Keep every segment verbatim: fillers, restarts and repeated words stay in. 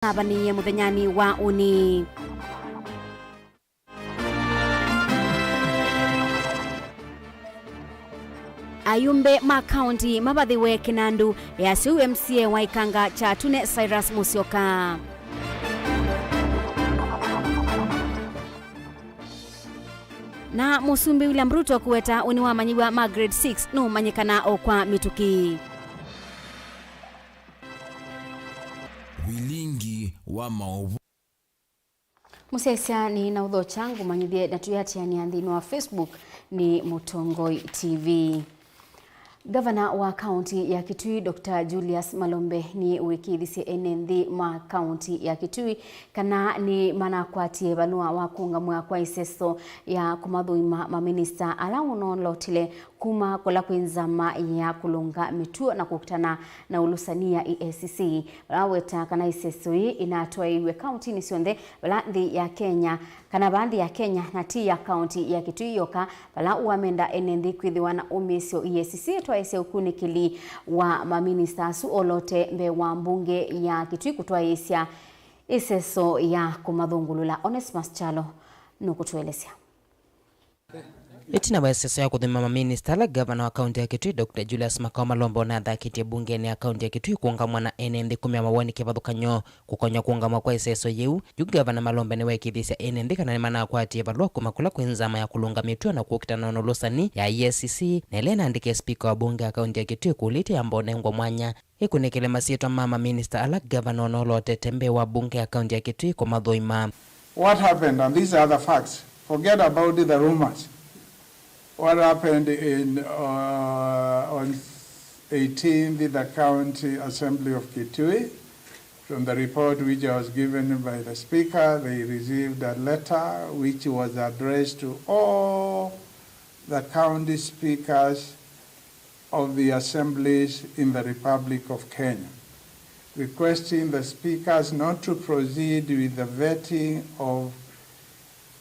mavanĩie mũthenyanĩ wa ũnĩ. Ayumbe ma kaunti mavathiwe kĩnandũ ya syũu M C A wa Ikanga Kyatune Cyrus Musyoka. Na Mũsumbĩ William Ruto kũweta ũnĩ wa amanyĩw'a ma grade six nũũmanyĩkana o kwa mĩtũkĩ. Vilingi wa maũvoo. Mũsyaĩĩsya nĩ na ũthokya ngũmanyĩthye na tũyĩatĩanĩa nthĩnĩ wa Facebook nĩ Mũtongoi T V. Ngavana wa kaunti ya Kitui, Doctor Julius Malombe, nĩwĩkĩĩthisye ene nthĩ ma kaunti ya Kitui kana nĩmanakwatie valũa wa kũũngamw'a kwa ĩseso ya kũmathũima maminista ala ũnolotile kuma kũla kwĩ nzama ya kũlũnga mĩtuo na kũkitana na ũlũsani ya E A C C. Vala waweta kana ĩseso ĩĩ ĩnatwaĩiw'e kauntinĩ syonthe vala nthĩ ya Kenya, kana vaa nthĩ ya Kenya, na ti ya kaunti ya Kitui yoka, vala wamenda ene nthĩ kwĩthĩwa na ũmĩĩsyo E A C C ĩtwaĩĩsye ũkunĩkĩli wa maminista asu olote mbee wa mbunge ya Kitui kũtwaĩĩsya ĩseso ya kũmathũngũlũla. Onesmus Kyalo nũkũtũelesya. Ĩtina wa ĩseso ya kũthũima maminista ala, ngavana wa kaunti ya Kitui, Doctor Julius Makao Malombe, ũnathakĩtye mbungenĩ ya kaunti ya Kitui kũũngamw'a na ene nthĩ kũmea mawoni kĩvathũkany'o kũkony'a kũũngamw'a kwa ĩseso yĩu. Yu ngavana Malombe nĩweekĩĩthĩsya ene nthĩ kana nĩmanakwatie valũa kuma kũla kwĩ nzama ya kũlũnga mĩtuo na kũkitana na ũlũsani ya E A C C, na ĩla ĩnaandĩke spika wa mbunge ya kaunti ya Kitui kĩkũlyo ĩtambya ũnengwa mwanya ĩkunĩkĩle masyĩtwa ma maminista ala ngavana ũnolotete mbee wa mbunge ya kaunti ya Kitui kũmathũima. What happened, and these are the facts, forget about the rumors. What happened in, uh, on eighteenth, the County Assembly of Kitui, from the report which I was given by the Speaker, they received a letter which was addressed to all the county speakers of the assemblies in the Republic of Kenya, requesting the speakers not to proceed with the vetting of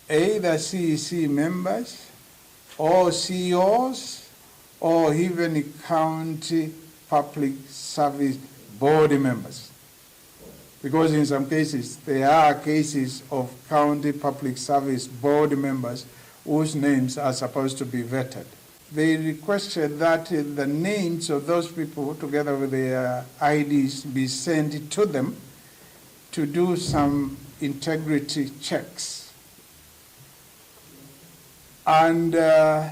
either C E C members or C E Os or even county public service board members. Because in some cases, there are cases of county public service board members whose names are supposed to be vetted. They requested that the names of those people, together with their I Ds, be sent to them to do some integrity checks. And, uh,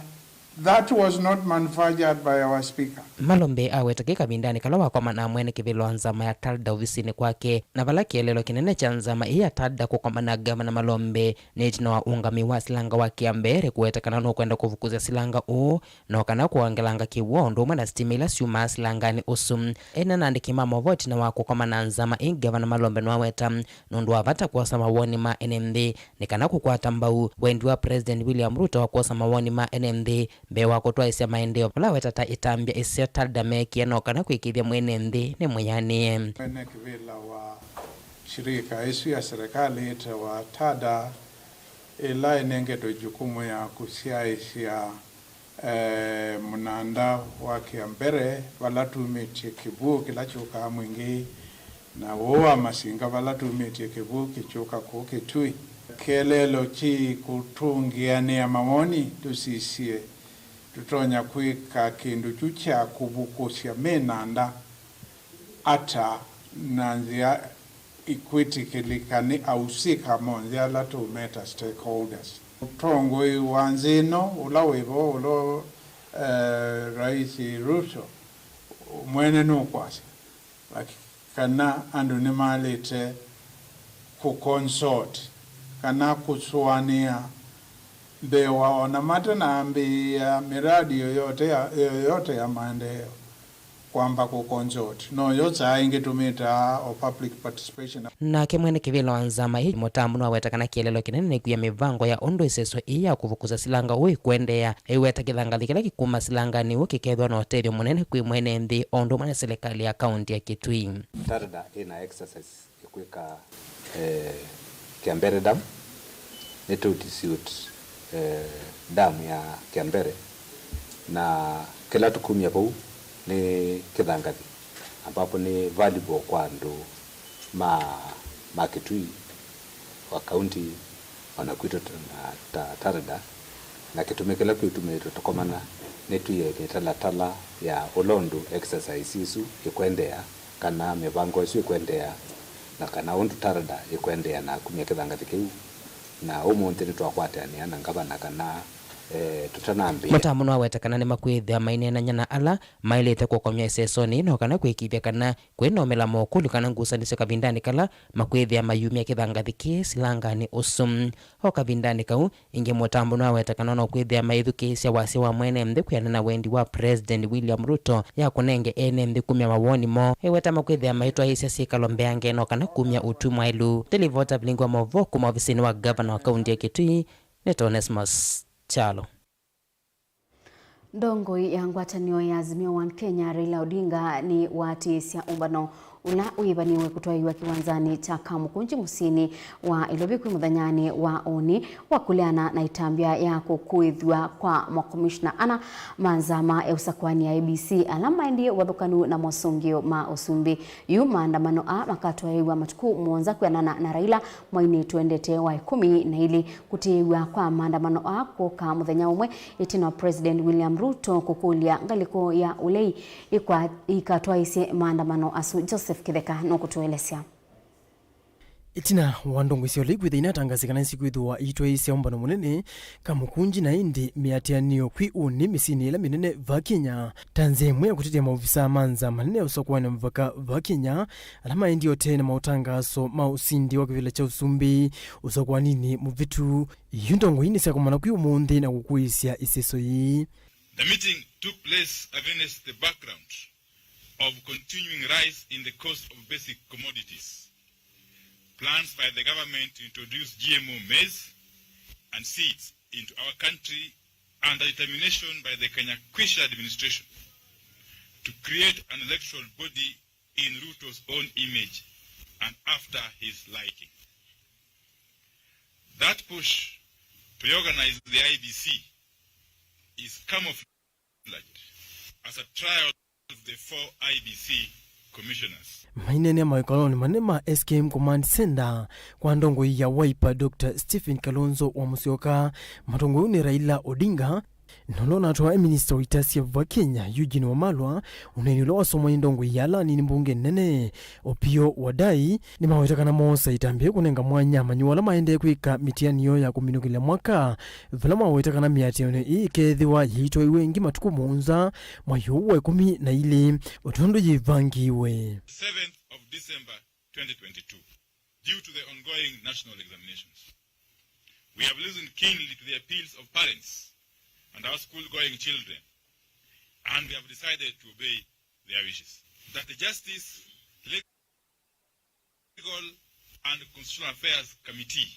that was not manufactured by our speaker. Malombe aweta kĩ kavindanĩ kala wakomanaa mwene kĩvĩla wa nzama ya TALDA ovisinĩ kwake, na vala kĩeleelo kĩnene kya nzama ĩĩ ya TALDA kũkomana na Ngavana Malombe nĩ ĩtina wa ũũngamĩi wa silanga wa Kĩambere kũweta kana nũkwenda kũvukũsya silanga ũũ, no kana kũongelanga kĩw'ũ o ũndũ ũmwe na sitima ila syumaa silanganĩ ũsu. Ena na andĩki ma maũvoo ĩtina wa kũkomana na nzama ĩĩ, Ngavana Malombe nĩwaweta nũndũ wa vata kwosa mawoni ma ene nthĩ nĩ kana kũkwata mbau wendi wa President William Ruto wa kwosa mawoni ma ene nthĩ mbee wa kũtwaĩsya maendeeo vala wetata ĩtambya ĩseo TALDA meekie no kana kwĩkĩĩthya mwene nthĩ nĩ mwĩanĩe. Mwene kĩvĩla wa shirika ĩsu ya serikali ĩtawa TALDA, ĩla ĩnengetwe jukumu ya kũsyaĩsya eh, mũnanda wa Kĩambere vala tumĩtye kĩw'ũ kĩla kyũkaa Mwingĩ, na ũũ wa Masinga vala tumĩtye kĩw'ũ kĩkyũka kũu Kitui. Kĩeleelo kĩ kũtũngĩanĩa mawoni tũsisye tũtonya kwĩka kĩndũ kyu kya kũvukũsya mĩnanda ata na nzĩa ikwĩtĩkĩlĩka nĩ ausika monthe ala tũũmeta stakeholders. Mũtongoi wa nthĩ ĩno ũla wĩ vo, ũla, eh, Rais Ruto mwene nũkwasya kana andũ nĩmalĩte kũconsult kana kũsũanĩa mbee wa ona matanaambĩĩa miradi yoyote ya, yoyote ya maendeeo. Kwamba kũconsult. No yo saa ĩngĩ tũmĩtaa o public participation. Nake mwene kĩvĩla wa nzama ĩĩ Mũtambu nĩwaweta kana kĩeleelo kĩnene nĩ kwia mĩvango ya ũndũ ĩseso ĩĩ ya kũvukũsya silanga ũũ ĩkũendeea. Aiweta kĩthangathi kĩla kĩkuma silanganĩ ũũ kĩkethĩwa na ũtethyo mũnene kwĩ mwene nthĩ o ũndũ ũmwe na silikalĩ ya kaunti ya Kitui. TALDA ĩna exercise ĩkwĩka, eh, Kĩambere Dam, nĩ tũti suit, eh, dam ya Kĩambere, na kĩla tũkumya vau nĩ kĩthangathi, ambapo nĩ valuable kwa andũ ma ma Kitui, wa kaunti, o na kwitũ ta, na ta Tarda, na kĩtumi kĩla kĩutumĩĩtwe tũkomana nĩ twĩe mĩtalatala ya ũla ũndũ exercise ĩsu ĩkwendeea, kana mĩvango ĩsu ĩkwendeea, na kana ũndũ Tarda ĩkwendeea na kumya kĩthangathĩ kĩu. Na ũmũnthĩ nĩtwakwatanĩa na ngavana kana, eh, tũtanambĩĩa. Mũtambo nĩwaweta kana nĩmakwĩthĩa maineenany'a na ala maĩlĩte kũkomya ĩsesonĩ, no kana kũĩkĩĩthya kana kwĩ na ũmĩla mokũlyo kana ngusanĩsyo kavindanĩ kala makwĩthĩa mayumya kĩthangathĩ kĩĩ silanganĩ ũsu. O kavindanĩ kau, ĩngĩ mũtambo nĩwaweta kana no kwĩthĩa maithukĩĩsya wasya wa mwene nthĩ kwĩanana na wendi wa President William Ruto ya kũnenge ene nthĩ kumya mawoni moo, eweta makwĩthĩa maitwaĩĩsya syĩkalo mbeange no kana kumya ũtwi mwaĩlu. Ndelivota vilingi wa maũvoo kuma ovisinĩ wa gavana wa kaunti ya Kitui, nĩ Onesmus Kyalo. Ndongoi ya ngwatanĩo ya Azimio One Kenya, Raila Odinga, nĩwaatĩĩsya ũmbano ũla wĩvaniwe kũtwaĩwa kĩwanzanĩ kya Kamukunji mũsyĩnĩ wa Ilovi kwĩ mũthenyanĩ wa ũnĩ wa kũleana na ĩtambya ya kũkũĩthw'a kwa makomishona ana ma nzama ya ũsakũani ya I E B C ala maendie ũvathũkanu na mosũngĩo ma ũsumbĩ. Yu maandamano aa makatwaĩwa matukũ mũonza kwĩanana na Raila mweinĩ twendete wa ĩkũmi na ilĩ. Kũtĩĩw'a kwa maandamano aa kwoka mũthenya ũmwe ĩtina wa President William Ruto kũkũlya ngalĩko ya ũlei ĩkwa-, ĩkatwaĩsye maandamano asu. Joseph Kĩtheka nũkũtũelesya. Ĩtina wa ndongoi sya ũlei kwĩthĩa inatangaasya kana nĩsikwĩthĩwa iitwaĩĩsya ũmbano mũnene Kamukunji, na ĩndĩ mĩatĩanĩo kwĩ ũnĩ mĩsyĩnĩ ĩla mĩnene va Kenya ta nzĩa ĩmwe ya kũtetea maovisaa ma nzama nene ya ũsakũani na mĩvaka va Kenya, ala maendie o tene na maũtangaso ma ũsindi wa kĩvĩla kya ũsumbĩ ũsakũaninĩ mũvĩtu. Yu ndongoi nĩsyakũmana kwĩ ũmũnthĩ na kũkũĩĩsya ĩseso yĩĩ. The meeting took place against the background of continuing rise in the cost of basic commodities, plans by the government to introduce G M O maize and seeds into our country, and the determination by the Kenya Kwanza administration to create an electoral body in Ruto's own image and after his liking. That push to reorganize the I E B C is camouflaged as a trial of the four I E B C commissioners. Maineenea mawĩkalonĩ manene ma S K M Command Center kwa ndongoi ya Wiper, Doctor Stephen Kalonzo wa Musyoka, matongoi nĩ Raila Odinga, na ũla ũnatwawa e minista wa ita sya va Kenya, Eugene Wamalwa, ũneeni ũla wasomwa nĩ ndongoi ya ala anini mbunge nene, Opiyo Wandayi, nĩmaweta kana moosa ĩtambya kũnenga mwanya amanyĩw'a ala maendee kwĩka mĩtiani yoo ya kũminũkĩlya mwaka, vala maweta kana mĩatĩanĩo ĩĩ ĩkeethĩwa yĩitwaĩwe ĩngĩ matukũ mũonza mwai ũũ wa ĩkũmi na ilĩ, o tondũ yĩvangĩĩwe. Seventh of December twenty twenty-two, due to the ongoing national examinations. We have listened keenly to the appeals of parents and our school-going children, and we have decided to obey their wishes. That the Justice, Legal and Constitutional Affairs Committee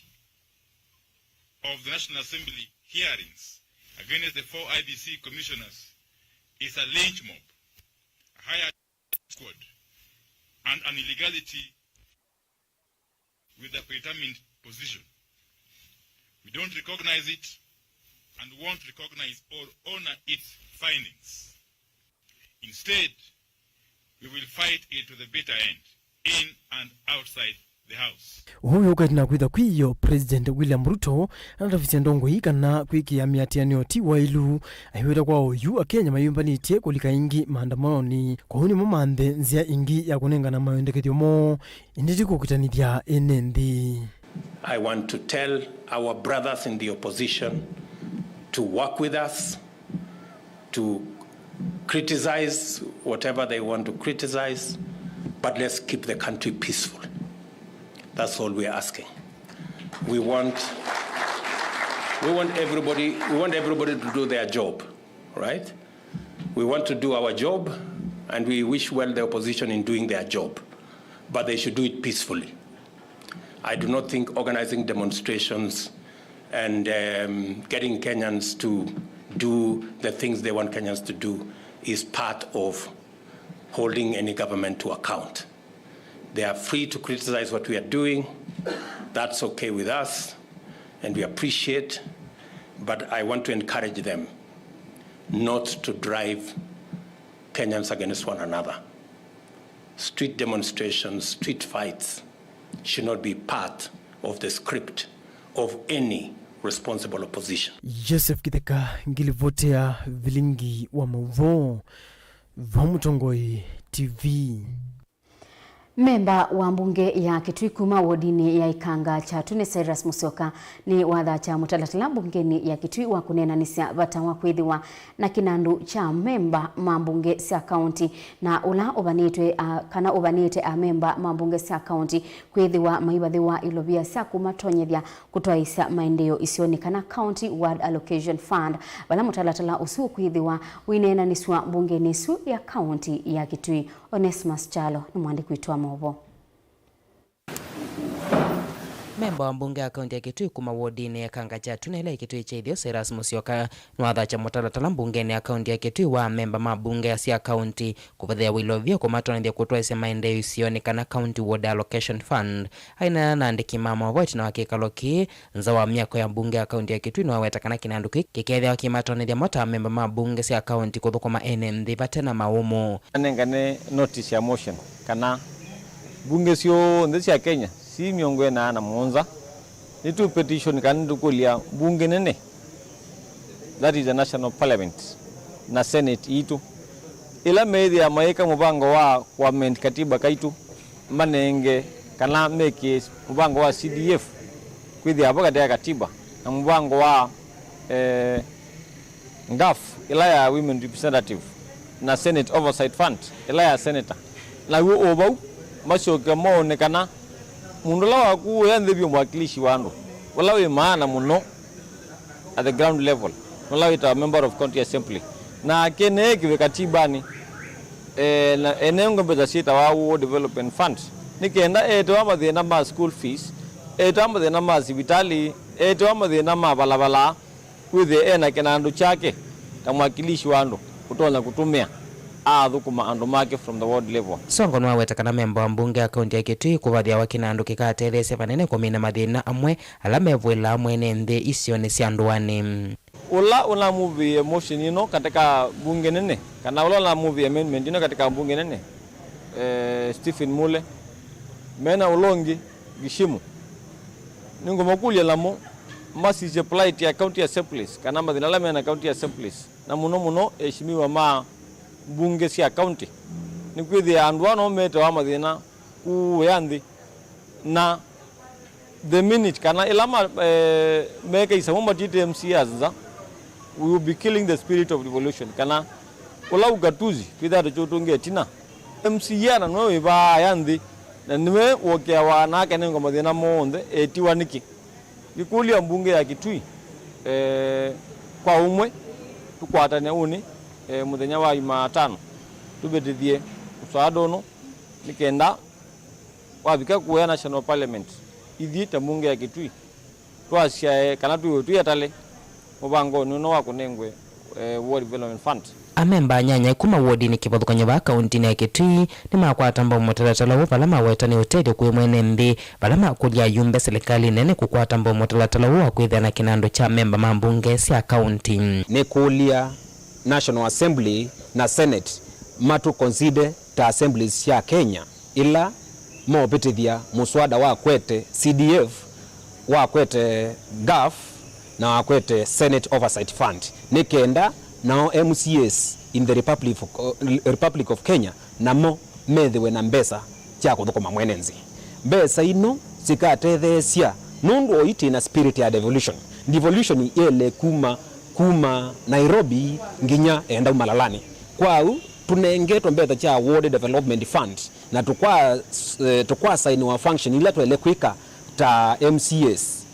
of the National Assembly hearings against the four I E B C commissioners is a lynch mob, a hired squad, and an illegality with a predetermined position. We don't recognize it and won't recognize or honor its findings. Instead, we will fight it to the bitter end, in and outside the house. Ũu wĩũka ĩtina kwĩtha kwĩyo, President William Ruto anatavisye ndongoi kana kwĩkĩa mĩatĩanĩo ti waĩlu, aiweta kwa oyu Akenya mayũmbanĩtye kũlika ĩngĩ maandamanonĩ. Kwoou nĩmo manthe nzĩa ĩngĩ ya kũnengana mawendekethyo moo, ĩndĩ ti kũkitanĩthya ene nthĩ. I want to tell our brothers in the opposition to work with us, to criticize whatever they want to criticize, but let's keep the country peaceful. That's all we're asking. We want, we want everybody, we want everybody to do their job, right? We want to do our job, and we wish well the opposition in doing their job, but they should do it peacefully. I do not think organizing demonstrations and, um, getting Kenyans to do the things they want Kenyans to do is part of holding any government to account. They are free to criticize what we are doing. That's okay with us, and we appreciate. But I want to encourage them not to drive Kenyans against one another. Street demonstrations, street fights should not be part of the script of any responsible opposition. Joseph Kitheka, ngilivoti ya vilingi wa mauvoo va Mũtongoi T V. Memba wa mbunge ya Kitui kuma wodinĩ ya Ikanga Kyatu nĩ Cyrus Musyoka nĩ wathatya mũtalatala mbungenĩ ya Kitui wa kũneenanĩsya vata wa kwĩthĩwa na kĩnandũ kya memba ma mbunge sya kaunti, na ũla ũvanĩtwe, a, kana ũvanĩte amemba ma mbunge sya kaunti kwĩthĩwa maivathĩwa ilovia sya kũmatonyethya kũtwaĩsya maendeeo isionĩ kana County Ward Allocation Fund, vala mũtalatala ũsu ũkwĩthĩwa ũineenanĩsw'a mbungenĩ ĩsu ya kaunti ya Kitui. Onesmus Kyalo nĩ mwandĩki witũ wa maũvoo. Memba wa mbunge ya kaunti ya Kitui kuma wodinĩ ya Ikanga Kyatu na ĩla ĩ Kitui kya Ĩtheo, Cyrus Musyoka, nĩwathatya mũtalatala mbungenĩ ya kaunti ya Kitui wa amemba ma mbunge sya kaunti kũvathĩawa ilovia kũmatonethya kũtwaĩsya maendeeo isionĩ kana County Ward Allocation Fund. Aineena na andĩki ma maũvoo ĩtina wa kĩkalo kĩĩ nza wa myako ya mbunge ya kaunti ya Kitui, nĩwaweta kana kĩnandũ kĩĩ kĩkeethĩawa kĩmatonethya mo ta amemba ma mbunge sya kaunti kũthũkũma ene nthĩ vate na maũmũ. Anengane notice ya motion kana mbunge syonthe sya Kenya si mĩongo ĩna na mũonza nĩtũ petition kana nĩtũkũlya mbunge nene, that is the national parliament, na senate yitũ, ĩla meĩthĩa maĩka mũvango wa kũamend katiba kaitũ, manenge kana mekĩe mũvango wa C D F kwĩthĩa vo katĩ ka katiba na mũvango wa, eh, ngaf ĩla ya women representative na senate oversight fund ĩla ya senator. Naw'o o vau masyoke mone kana mũndũ ũla wakuũĩa nthĩ vyũ, mwakilishi wa andũ ũla wĩ maana mũno at the ground level, ũla wĩtawa member of county assembly, nake neekĩwe katibanĩ, eh, na enengwe mbesa syĩtawa Rural Development Fund, nĩ kenda etewa mathĩna ma school fees, etewa mathĩna ma sivitalĩ, etewa mathĩna ma valavala, wĩthĩe ena kĩnandũ kyake ta mwakilishi wa andũ ũtonya kũtũmĩa aathũkũma andũ make from the ward level. Songo nĩwaweta kana memba wa mbunge ya kaunti ya Kitui kũvathĩawa kĩnandũ kĩkatetheesya vanene kũmina mathĩna amwe ala mevũĩlaa mwene nthĩ isionĩ sya ndũanĩ. Ũla ũnamuvĩie motion ĩno katika mbunge nene, kana ũla ũnamuvĩie amendment ĩno katika mbunge nene, eh, Stephen Mule, mena ũla ũngĩ Gishimu, nĩngũmakũlya namo masisye plight ya county assemblies, kana mathĩna ala mena county assemblies, na mũno mũno eheshimiwa ma mbunge sya county, nĩkwĩthĩa andũ aa no metewa mathĩna kũũya nthĩ, na the minute kana ĩla ma, eh, meka isamũ matite M C As nza, we will be killing the spirit of revolution, kana ũla ugatuzi twĩthĩwa tũkĩũtũngĩa ĩtina. M C A na nĩwe wĩvaaya nthĩ, na nĩwe wokeawa na akanengwa mathĩna monthe, etiwa nĩkĩ? Ngĩkũlya mbunge ya Kitui, eh, kwa ũmwe tũkwatane ũnĩ, eh, mũthenya wa Imatano, tũvĩtĩthye mũswada ũno, nĩ kenda wavika kũya National Parliament, ithyĩ ta mbunge ya Kitui twasyae kana twĩwe twĩ atale mũvangonĩ ũno wa kũnengwe, eh, Rural Development Fund. Amemba anyanya kuma wodinĩ kĩvathũkany'o vaa kauntinĩ ya Kitui nĩmakwata mbau mũtalatala ũũ, vala maweta nĩ ũtethyo kwĩ mwene nthĩ, vala makũlya ayumbe silikalĩ nene kũkwata mbau mũtalatala ũũ wa kwĩthĩa na kĩnandũ kya memba ma mbunge sya kaunti. Nĩkũlya National Assembly na Senate matũ consider ta assemblies sya Kenya ila movĩtĩthya mũswada wa kwete C D F, wa kwete gaf, na wa kwete Senate Oversight Fund, nĩ kenda nao M C As in the Republic of, Republic of Kenya namo methĩwe na mbesa sya kũthũkũma mwene nthĩ. Mbesa ino sikatetheesya nũndũ o itĩ na spirit ya devolution. Devolution yele kuma, kuma Nairobi nginya enda umalalanĩ. Kwa ũu, tũnengetwe mbesa sya Ward Development Fund, na tũkwa, eh, tũkwasainiwa function ila twaĩle kwĩka ta M C As.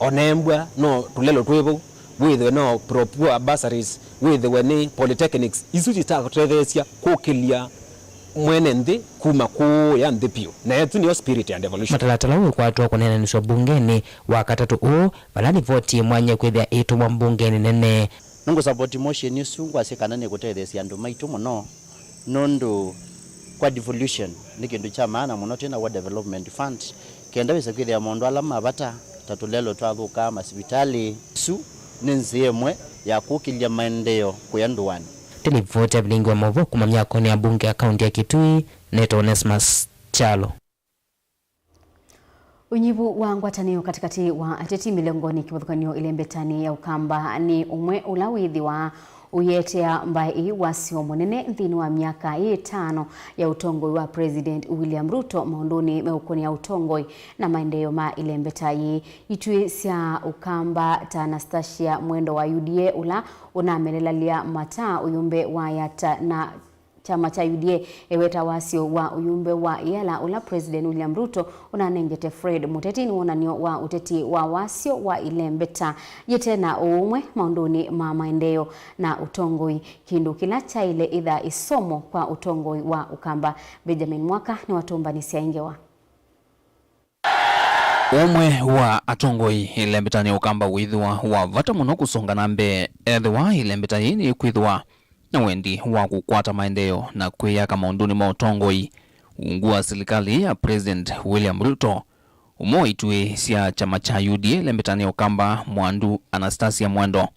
Onembwa no tũlelo twĩ vau, wĩthĩwe no pro poor bursaries, wĩthĩwe nĩ polytechnics, isu sitatetheesya kũkĩlya mwene nthĩ kuma kũũya nthĩ vyũ. Na ĩsu nĩyo spirit ya devolution. Mũtalatala ũũ ũkwatwa kũneenanĩswa mbungenĩ wa katatũ ũũ, vala livoti mwanya kwĩthĩa ĩtũmwa mbungenĩ nene. Nĩngũsapoti motion ĩsu, ngwasya kana nĩkũtetheesya andũ maitũ mũno, nũndũ kwa devolution nĩ kĩndũ kya maana mũno twĩ na Ward Development Fund, kenda wĩse kwĩthĩa maũndũ ala ma vata ta tũlelo twathũka, masivitalĩ. Ĩsu nĩ nzĩa ĩmwe ya kũkĩlya maendeeo kũya ndũanĩ. Nĩ livoti ya vilingi wa maũvoo kuma myakonĩ ya mbunge ya kaunti ya Kitui, nĩtawa Onesmus Kyalo. Ũnyivu wa ngwatanĩo katĩkatĩ wa ateti mĩlengoni kĩvathũkany'o ĩlembetanĩ ya Ũkamba nĩ ũmwe ũla wĩthĩwa ũiletea mbaĩ ĩĩ wasyo mũnene nthĩnĩ wa myaka ĩtano ya ũtongoi wa President William Ruto maũndũnĩ meũkũnĩa ũtongoi na maendeeo ma ĩlembeta yĩĩ. Ituĩ sya Ũkamba ta Anastasia Mwendwa wa U D A ũla ũnamelelalya mataa ũyũmbe wa Yatta na kyama kya U D A eweta wasyo wa ũyũmbe wa Yala ũla President William Ruto ũnanengete Fred Mũteti nĩ wonany'o wa ũteti wa wasyo wa ĩlembeta yĩte na ũũmwe maũndũnĩ ma maendeeo na ũtongoi, kĩndũ kĩla kyaĩle ĩtha ĩsomo kwa ũtongoi wa Ũkamba. Benjamin Mwaka nĩwatũmbanĩsya ĩ ngewa. Ũmwe wa atongoi ĩlembetanĩ ya Ũkamba wĩthĩwa wa vata mũno kũsonga na mbee ethĩwa ĩlembeta yĩĩ nĩkwĩthĩwa na wendi wa kũkwata maendeeo na kwĩyaka maũndũnĩ ma ũtongoi ungu wa silikalĩ ya President William Ruto. Ũmwe wa ituĩ sya kyama kya U D A ĩlembetanĩ ya Ũkamba, Mwandu Anastasia Mwendwa,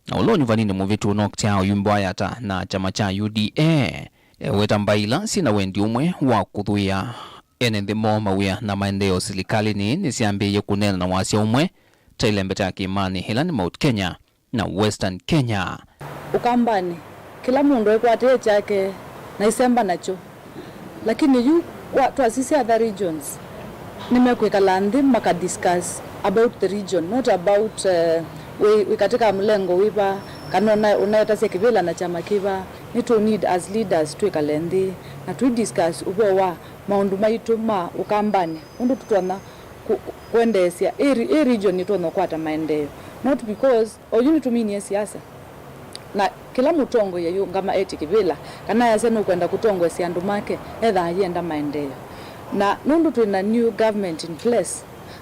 na ũla ũnyuvanĩte mũvĩtu ũnokitya ũyũmbe wa Yatta na kyama kya U D A, eweta mbaĩ ila syĩ na wendi ũmwe wa kũthũĩa ene nthĩ moo mawĩa na maendeeo silikalĩnĩ nĩsyambĩĩie kũneena na wasya ũmwe ta ĩlembeta ya kĩĩmanĩ, ĩla nĩ Mount Kenya na Western Kenya. Ũkambanĩ, kĩla mũndũ ekwatĩe kyake na isemba nakyo. Lakini yu wa, twasisya other regions, nĩmekwĩkala nthĩ maka discuss about the region, not about, eh, wĩ, wĩ katĩ ka mũlengo wĩva, kana ũna, ũnaetasya kĩvĩla na kyama kĩva. Nĩtũ need as leaders twĩkale nthĩ na tũi discuss ũvoo wa maũndũ maitũ ma Ũkambanĩ, ũndũ tũtonya kũ, kũ, kwendeesya ĩ, ĩ region ĩtonya kũkwata maendeeo, not because oyu nĩtũminie siasa. Na kĩla mũtongoi ayĩũngama etye kĩvĩla, kana ayasya nũkwenda kũtongoesya andũ make, ethaa ayenda maendeeo. Na nũndũ twĩ na new government in place,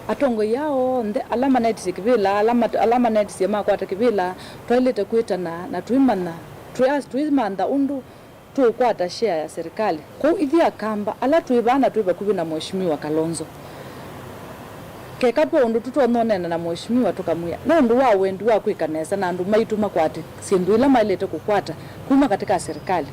atongoi aa onthe ala manetisye kĩvĩla, ala mat-, ala manetisye makwata kĩvĩla, twaĩlĩte kwĩtana na tũimanya, tũi-, tũimantha ũndũ tũũkwata share ya serikali. Kwoou ithyĩ Akamba ala twĩ vaa na twĩ vakuvĩ na Mheshimiwa Kalonzo, keka ve ũndũ tũtonya ũneena na Mheshimiwa tũkamwĩa, nũndũ wa wendi wa kwĩka nesa na andũ maitũ makwate syĩndũ ila maĩlĩte kũkwata kuma katĩ ka serikali,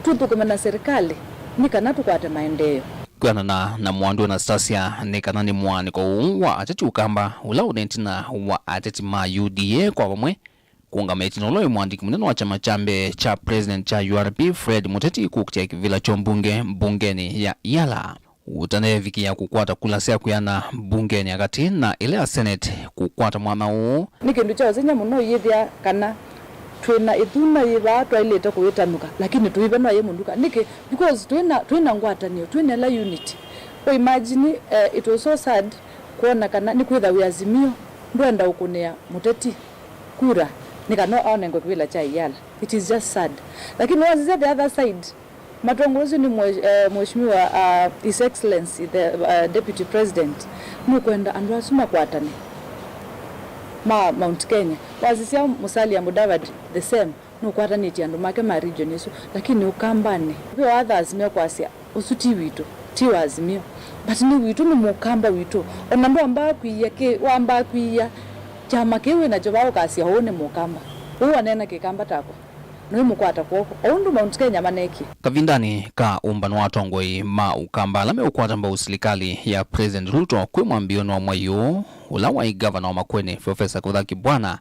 tũthũkũme na serikali nĩ kana tũkwate maendeeo. Kwĩanana na Mwandu Anastasia, nĩ kana nĩ mũaanĩko ũũ wa ateti Ũkamba ũla ũne ĩtina wa ateti ma U D A kwa vamwe kũũngama ĩtina ũla wĩ mũandĩki mũnene wa kyama kya mbee kya President kya U R P, Fred Mũteti, kũkitĩa kĩvĩla kya ũmbunge mbungenĩ ya Yala ũtanevikĩa kũkwata kula sya kwĩana mbungenĩ ya katĩ na ĩla ya Senate kũkwata mwanya ũũ. Nĩ kĩndũ kya ũsengy'a mũno yĩthĩa kana twĩ na ĩthuna yĩ vaa twaĩlĩte kũyĩtanũka, lakini tũivenwa yĩ mũndũ ka nĩkĩ? Because twĩ na, twĩ na ngwatanĩo, twĩ na ĩla unity. Ũimagine, eh, it was so sad kwona kana nĩkwĩtha wĩ Azimio ndwenda ũkũnĩa Mũteti kura nĩ kana aonengwe kĩvĩla kya Yala. It is just sad. Lakini wasisya the other side, matongoesyo nĩ mwe-, eh, Mheshimiwa, uh, His Excellency the, uh, Deputy President, nũkwenda andũ asu makwatane ma Mount Kenya. Wasisya Musalia Mudavadi the same, nũkwatanĩtye andũ make ma region ĩsu. Lakini Ũkambanĩ, ve others mekwasya, ũsu ti witũ, ti wa Azimio. But nĩ witũ, nĩ Mũkamba witũ. Ona ndwambaa kwĩia kĩ, wambaa kwĩia kyama kĩu wĩ nakyo vaa ũkasya ũũ nĩ Mũkamba. Ũu waneena Kĩkamba takwa. Nũimũkwata kw'oko, o ũndũ Mount Kenya maneekie. Kavindanĩ ka ũmbano wa atongoi ma Ũkamba ala meũkwata mbau silikalĩ ya President Ruto kwĩ mwambĩĩonĩ wa mwei ũũ, ũla waĩ ngavana wa Makueni, Professor Kĩvutha Kibwana,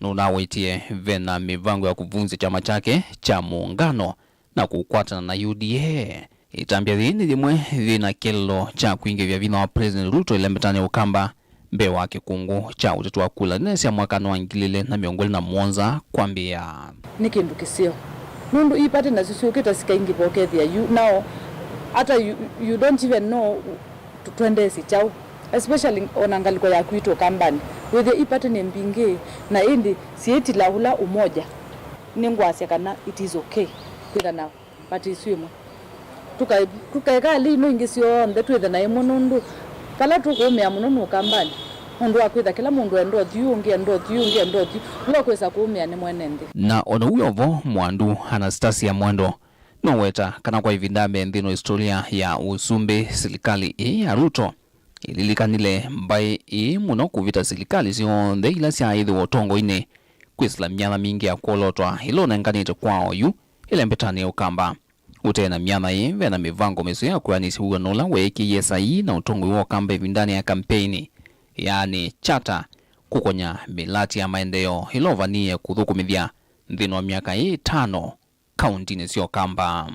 nũnawĩtie ve na mĩvango ya kũvunzya kyama kyake kya Muungano na kũkwatana na U D A. Ĩtambya yĩĩ nĩ yĩmwe yĩ na kĩlĩlo kya kwingĩvya vinya wa President Ruto ĩlembetanĩ ya Ũkamba mbee wa kĩkungũ kya ũteti wa kula nene sya mwakanĩ wa ngili ilĩ na mĩongo ĩlĩ na mũonza kwambĩĩa. Nĩ kĩndũ kĩseo, nũndũ ii party nasyo syũkĩte sikaingĩva ũkethĩa yu nao, hata you, you don't even know tũ-, twendeesye kyaũ, especially ona ngalĩko ya kwitũ Ũkambanĩ, wĩthĩa ii party nĩ mbingĩ, na ĩndĩ syĩtila ũla ũmoja. Nĩngwasya kana it is okay kwĩtha na party isu ĩmwe. Tũka-, tũkaeka lino ingĩ syonthe twĩthe na ĩmwe, nũndũ vala tũkũũmĩa mũno nĩ Ũkambanĩ, nũndũ wa kwĩtha kĩla mũndũ enda ũthi ũũ, ũngĩ enda ũthi ũũ, ũngĩ enda ũthi ũũ, ũla ũkwĩsa kũũmĩa nĩ mwene nthĩ. Na o na ũu wĩ o vo, Mwandu Anastasia Mwendwa noweta kana kwa ĩvinda mbee nthĩnĩ wa historia ya ũsumbĩ, silikalĩ ĩĩ ya Ruto ĩlilikanile mbaĩ ĩĩ mũno kũvĩta silikalĩ syonthe ila syaaĩthĩwa ũtongoinĩ kwĩsĩla myanya mingĩ ya kwolotwa ĩla ũnenganĩte kwa oyu ĩlembetanĩ ya Ũkamba. Ũtee na myaka ĩĩ, ve na mĩvango mĩseo ya kwĩanĩsya wĩw'ano ũla weekĩie saii na ũtongoi wa Ũkamba ĩvindanĩ ya kampeini, yaani charter, kũkonya mĩlati ya maendeeo ĩla ũvanie kũthũkũmĩthya nthĩnĩ wa myaka ĩĩ ĩtano kaũntinĩ sya Ũkamba.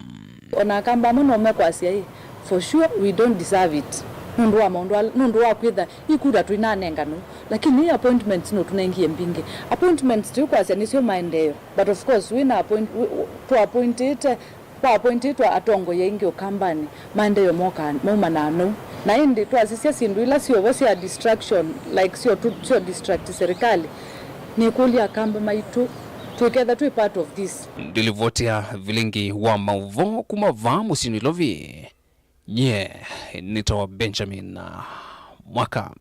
Ona Akamba amwe no mekwasya, ĩ, for sure we don't deserve it. Nũndũ wa maũndũ ala, nũndũ wa kwĩtha ikuta tũinanenganwa. Lakini appointments nũtũnengie mbingĩ. Appointments tũikwasya nĩsyo maendeeo. But of course, wĩna appoint-, wĩ-, wĩ-, tũappointĩte, kwaappointĩtwe atongoi aingĩ Ũkambanĩ, maendeeo mokaa, maumanaa nau. Na ĩndĩ twasisya syĩndũ ila syĩ vo sya distraction, like, syo tu-, syo distract serikali, nĩkũlya Akamba maitũ, twĩketha twĩ part of this. Ndilivoti ya vilingi wa maũvoo kuma vaa mũsyĩ Nairobi. Nyie nĩtawa Benjamin Mwaka.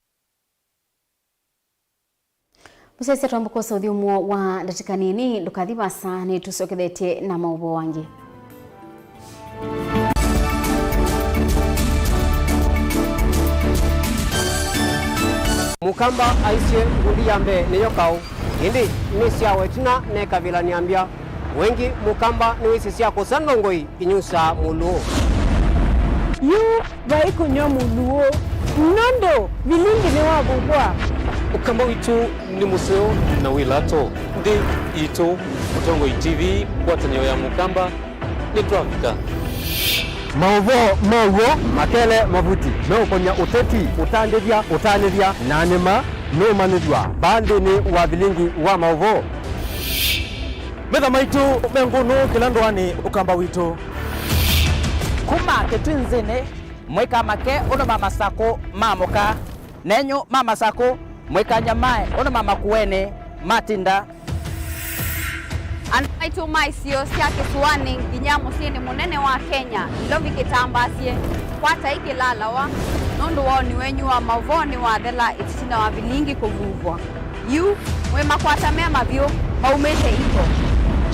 Mũsyaĩĩsya twambuka ũsũthyo ũmwe wa ndatĩka nini, ndũkathi vaasa, nĩtũsyokethetye na maũvoo angĩ. Mũkamba aisye, ngundi ya mbee nĩyo kaũ, ĩndĩ nĩ sya wetina nekavilany'a mbya. Wengĩ Mũkamba nĩwĩsĩ sya kũsa ndongoi inyusaa Mũlũũ. Yu vai kũnyw'a Mũlũũ, nũndũ vilingi nĩwavuvwa. Ũkamba witũ nĩ mũseo na wĩ lato nthĩ yitũ. Mũtongoi T V, ngwatanĩo ya Mũkamba, nĩtwavika. Maũvoo ma w'o makele mavuti meũkonya ũteti, ũtandĩthya, ũtanĩthya, na nĩma nũũmanyĩthw'a vaa nthĩnĩ wa vilingi wa maũvoo. Metha maitũ me ngũnũ kĩla ndũanĩ Ũkamba witũ. Kuma Kĩtwinzĩnĩ, mũikamake ũndũ ma Masakũ maamũka, nenyu ma Masakũ, mũikanyamae ũndũ ma Makuenĩ matinda. Andũ maitũ ma isio sya kĩsũanĩ nginya mũsyĩnĩ mũnene wa Kenya, Nairobi kĩtambaasye, kwatai kĩlalawa, nũndũ woni wenyu wa maũvoo nĩwathela ĩtina wa vilingi kũvuvwa. Yu, mwĩ makwata me mavyũ maumĩte iko.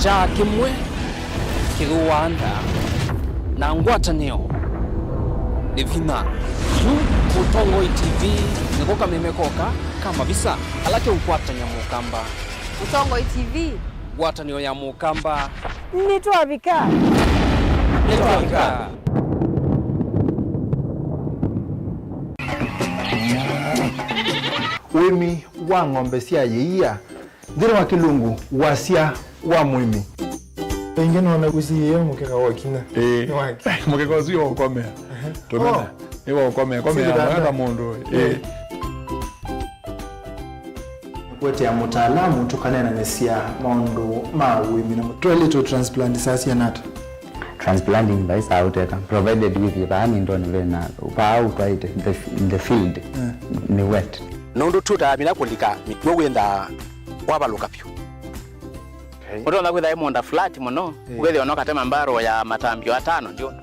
Kyaa kĩmwe kĩthũaa nda, na ngwatanĩo nĩ vinya. Yu Mũtongoi T V nĩko kameme koka ka mavisa ala keũkwatany'a Mũkamba. Mũtongoi T V. Ngwatanĩo ya Mũkamba. Nĩtwavika. Nĩtwavika. Ũĩmi wa ng'ombe sya yĩia nthĩnĩ wa kĩlungu wasya wa mũĩmi. Ĩngĩ nona ũsiĩĩe mũkeka wa kinya. Ĩĩ. Nĩ wake. Mũkeka ũsu nĩ wa ũkomea. Tũmena. Oh. Nĩ wa ũkomea. Komea. Sĩkĩtanda. Mwana mũndũ. Ĩĩ. Ĩĩ. Kũetea mũtaalamu tũkaneenanĩsya maũndũ ma ũĩmi na mũ-, twaĩlĩtwe transplant saa siana ata? Transplanting vai saa ũteka, provided with vaa mĩndonĩ vena, vaa ũtwaĩte, the, the field, eh, nĩ wet. Nũndũ tũtamina kũlika mĩkw'ũ wĩthaa wavalũka vyũ. Okay. Ũtonya kwĩtha ĩ mũũnda flat mũno, eh, ũkethĩa no katema mbarũ ya matambio atano ndio. Aha.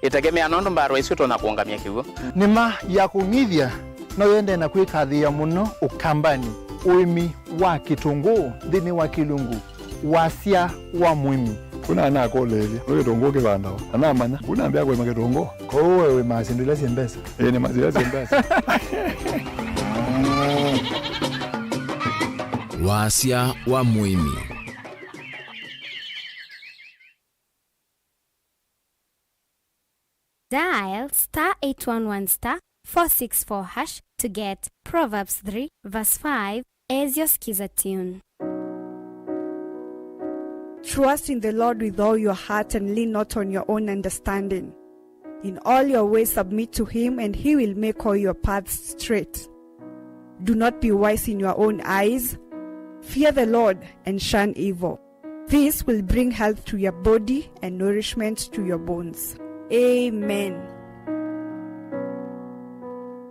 Ĩtegemea nũndũ mbarũ isu ũtonya kũũngamya kĩw'ũ. Nĩma ya kũng'ithya no yende na kwĩkathĩĩa mũno Ũkambanĩ ũĩmi wa kĩtũngũũ nthĩnĩ wa kĩlungu wasya wa mũĩmi. Kuna anakũlĩĩlya, nĩ kĩtũngũũ kĩvandawa? Anamanya, kuna ambĩa kũĩma kĩtũngũũ. Kwoou we wĩmaa syĩndũ ila syĩ mbesa? Ĩĩ, nĩmaa syĩndũ ila syĩ mbesa. Wasya wa mũĩmi. Dial star eight one one star four six four hash to get Proverbs three verse five as your Skiza tune. Trust in the Lord with all your heart and lean not on your own understanding. In all your ways submit to him, and he will make all your paths straight. Do not be wise in your own eyes. Fear the Lord and shun evil. This will bring health to your body and nourishment to your bones. Amen.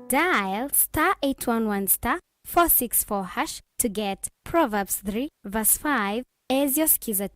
Dial star eight one one star four six four hash to get Proverbs three verse five as your Skiza.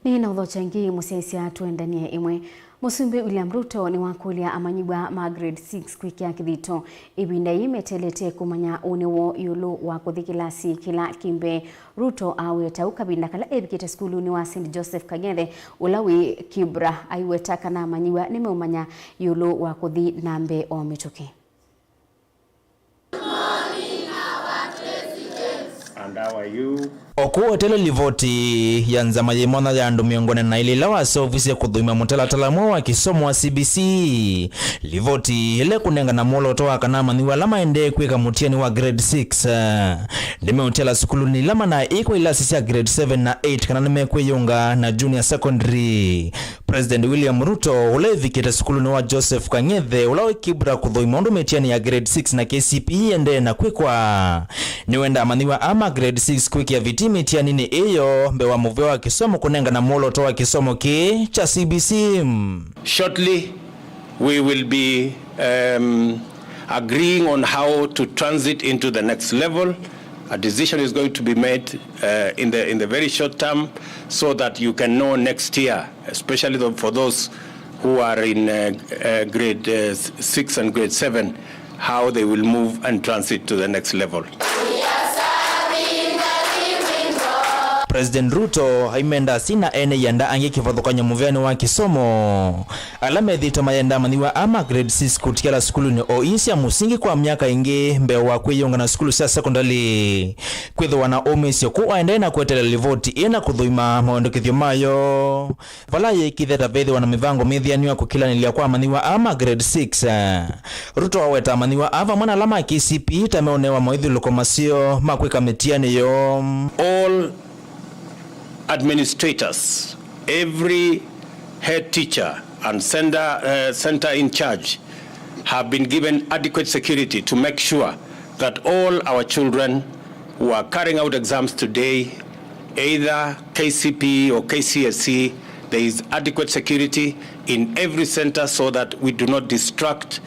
Nĩ na ũthokya ĩngĩ mũsyaĩĩsya tũendanie ĩmwe. Mũsumbĩ William Ruto nĩwakũlya amanyĩw'a ma grade six kwĩkĩa kĩthito ĩvinda yĩĩ meteelete kũmanya ũnĩ woo ĩũlũ wa kũthi kĩlasi kĩla kĩ mbee. Ruto aweta ũu kavinda kala evikĩte sukulunĩ wa Saint Joseph Kang'ethe ũla wĩ Kibra. Aiweta kana amanyĩw'a nĩmeũmanya ĩũlũ wa kũthi na mbee o mĩtũkĩ. O kũu eteele livoti ya nzama yĩ mwanya ya andũ mĩongo ĩna na ilĩ ĩla waseũvisye kũthũima mũtalatala mweũ wa kĩsomo wa C B C. Livoti ĩla ĩkũnengana mwolooto wa kana amanyĩw'a ala maendee kwĩka mũtiani wa grade six, eh, nĩmeũtiala sukulunĩ ila manaĩ kwa ilasi sya grade seven na eight kana nĩmekwĩyũnga na junior secondary. President William Ruto, ũla ĩvikĩte sukulunĩ wa Joseph Kang'ethe, ũla wĩ Kibra kũthũima ũndũ mĩtiani ya grade six na K C P E ĩendee na kwĩkwa, nĩwenda amanyĩw'a aa ma grade six kwĩkĩa vitii mĩtianinĩ ĩyo mbee wa mũvĩa wa kĩsomo kũnengana mwolooto wa kĩsomo kĩĩ kya C B C. Shortly, we will be, um, agreeing on how to transit into the next level. A decision is going to be made, uh, in the, in the very short term, so that you can know next year, especially tho-, for those who are in, uh, uh, grade, uh, six and grade seven, how they will move and transit to the next level. President Ruto aimenda asina ene yenda angĩ kĩvathũkany'o mũvĩanĩ wa kĩsomo. Ala methĩĩtwe mayenda amanyĩw'a aa ma grade six kũtiala sukulunĩ o ii sya mũsingi kwa myaka ĩngĩ mbee wa kwĩyũnga na sukulu sya sekondalĩ, kwĩthĩwa na ũmĩĩsyo kũu aendee na kweteela livoti ĩĩ na kũthũima mawendekethyo mayo, vala yĩkĩĩthya ta vethĩwa na mĩvango mĩthĩanĩw'a kũkĩlanĩlya kwa amanyĩw'a aa ma grade six. Ruto aweta amanyĩw'a aa vamwe na ala ma K C P E ta meũnewa maũithyũlũko maseo ma kwĩka mĩtiani yoo. All administrators, every head teacher and center, uh, center in charge have been given adequate security to make sure that all our children who are carrying out exams today, either K C P E or K C S E, there is adequate security in every center so that we do not distract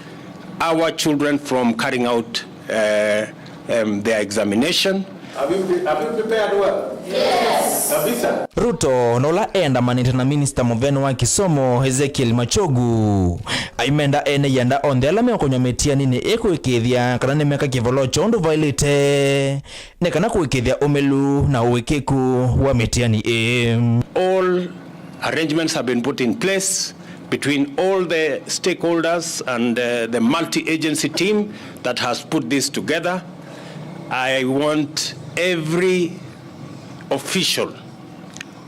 our children from carrying out, uh, um, their examination. Have you, have you prepared well? Yes. Kabisa. Ruto, na ũla endamanĩte na minista mũvĩanĩ wa kĩsomo, Ezekiel Machogu, aimenda ene yenda onthe ala meũkonywa mĩtianinĩ ĩĩ kũĩkĩĩthya kana nĩmeka kĩvoloo kya ũndũ vaĩlĩte, nĩ kana kũĩkĩĩthya ũmĩlu na ũĩkĩĩku wa mĩtiani ĩĩ. All arrangements have been put in place between all the stakeholders and, uh, the multi-agency team that has put this together. I want every official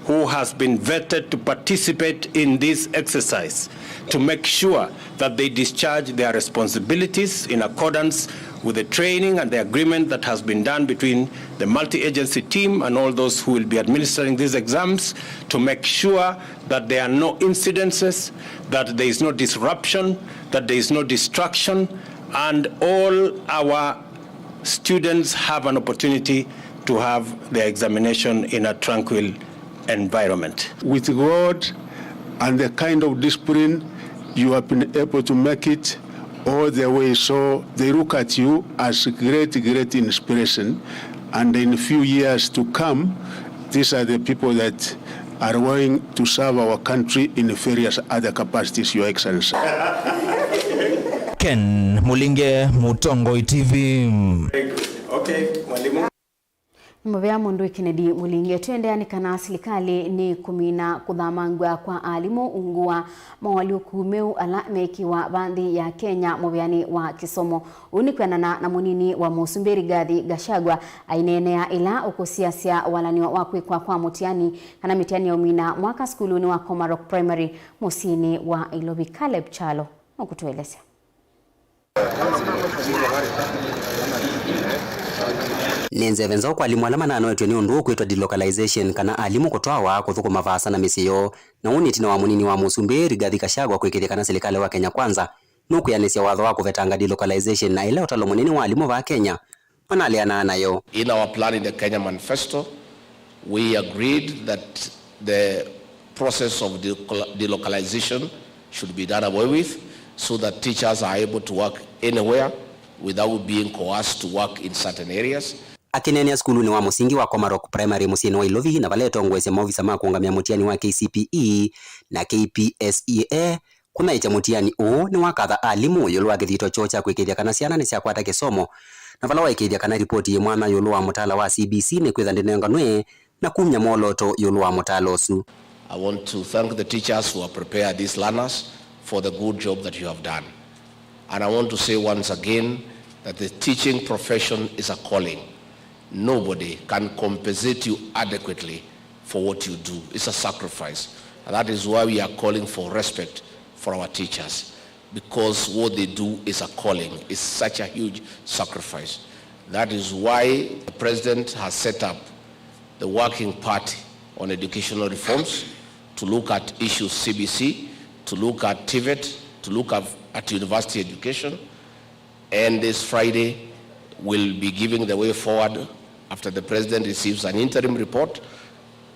who has been vetted to participate in this exercise to make sure that they discharge their responsibilities in accordance with the training and the agreement that has been done between the multi-agency team and all those who will be administering these exams, to make sure that there are no incidences, that there is no disruption, that there is no distraction, and all our students have an opportunity to have their examination in a tranquil environment. With God and the kind of discipline, you have been able to make it all the way. So they look at you as great, great inspiration. And in few years to come, these are the people that are going to serve our country in various other capacities, Your Excellency. Ken Mulinge, Mutongoi T V. Okay, mwalimu. Nĩ mũvea mũndũ Kennedy Mulinge. Tũendeea nĩ kana silikalĩ nĩ kũmina kũthamangw'a kwa alimũ ungu wa moalyũku meũ ala mekiwa va nthĩ ya Kenya mũvĩanĩ wa kĩsomo. Ũu nĩ kwĩanana na mũnini wa mũsumbĩ Rigathi Gachagua aineenea ĩla ũkũsiasya walanĩo wa kwĩkwa kwa mũtiani kana mĩtiani ya ũmina mwaka sukulunĩ wa Komarok Primary mũsyĩnĩ wa Ilovi. Caleb Kyalo nũkũtũelesya. Nĩ nzeve nzaũ kwa alimũ ala mananoetw'e nĩ ũndũ ũkwĩtwa delocalization, kana alimũ kũtwawa kũthũkũma vaasa na mĩsyĩ yoo, na ũu nĩ ĩtina wa mũnini wa mũsumbĩ Rigathi Gachagua kwĩkĩĩthya kana silikalĩ wa Kenya Kwanza nũkwĩanĩsya watho wa kũvetanga delocalization na ĩla ũtalo mũnene wa alimũ vaa Kenya manaleanaa nayo. In our plan in the Kenya Manifesto, we agreed that the process of delocal-, delocalization should be done away with, so that teachers are able to work anywhere without being coerced to work in certain areas. Akĩneenea sukulunĩ wa mũsingi wa Komarok Primary mũsyĩnĩ wa Ilovi, na vala etongoesya maovisa ma kũũngamĩa mũtiani wa K C P E na K P S E A, kũnaĩtya mũtiani ũũ nĩwakatha alimũ ĩũlũ wa kĩthito kyoo kya kwĩkĩĩthya kana syana nĩsyakwata kĩsomo, na vala waĩkĩĩthya kana ripoti yĩ mwanya ĩũlũ wa mũtaala wa C B C nĩkwĩtha ndĩnenganwe na kumya mwolooto ĩũlũ wa mũtaala ũsu. I want to thank the teachers who have prepared these learners for the good job that you have done. And I want to say once again that the teaching profession is a calling. Nobody can compensate you adequately for what you do. It's a sacrifice. And that is why we are calling for respect for our teachers, because what they do is a calling. It's such a huge sacrifice. That is why the president has set up the Working Party on Educational Reforms to look at issues C B C, to look at TVET, to look at, at university education. And this Friday, we'll be giving the way forward after the president receives an interim report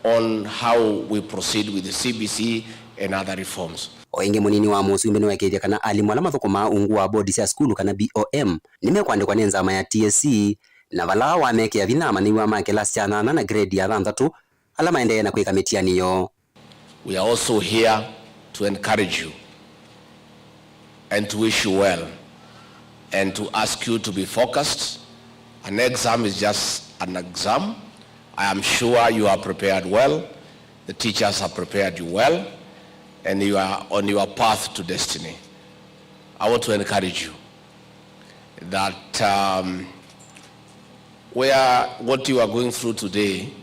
on how we proceed with the C B C and other reforms. O ĩngĩ, mũnini wa mũsumbĩ nĩweekĩĩthya kana alimũ ala mathũkũmaa ungu wa bodi sya sukulu kana B O M nĩmekwandĩkwa nĩ nzama ya T S C, na vala wamekĩa vinya amanyĩw'a ma kĩlasi kya nyanya na grade ya thanthatũ ala maendee na kwĩka mĩtiani yoo. We are also here to encourage you and to wish you well and to ask you to be focused. An exam is just an exam. I am sure you are prepared well. The teachers have prepared you well, and you are on your path to destiny. I want to encourage you that, um, where what you are going through today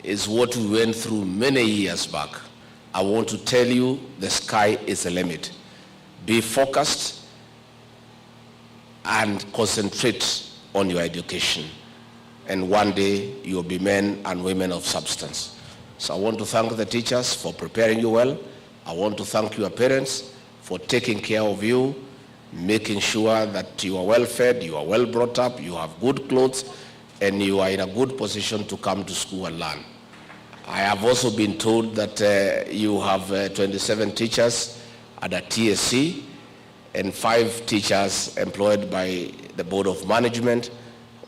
is what we went through many years back. I want to tell you, the sky is the limit. Be focused and concentrate on your education, and one day you'll be men and women of substance. So I want to thank the teachers for preparing you well. I want to thank your parents for taking care of you, making sure that you are well fed, you are well brought up, you have good clothes, and you are in a good position to come to school and learn. I have also been told that, uh, you have, uh, twenty-seven teachers under T S C and five teachers employed by the Board of Management,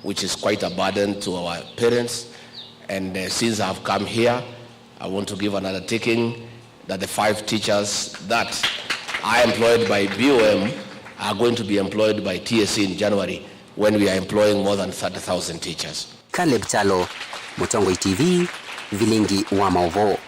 which is quite a burden to our parents. And, uh, since I have come here, I want to give an undertaking that the five teachers that are employed by B O M are going to be employed by T S C in January, when we are employing more than thirty thousand teachers. Caleb Kyalo, Mũtongoi T V, Vilingi wa Maũvoo.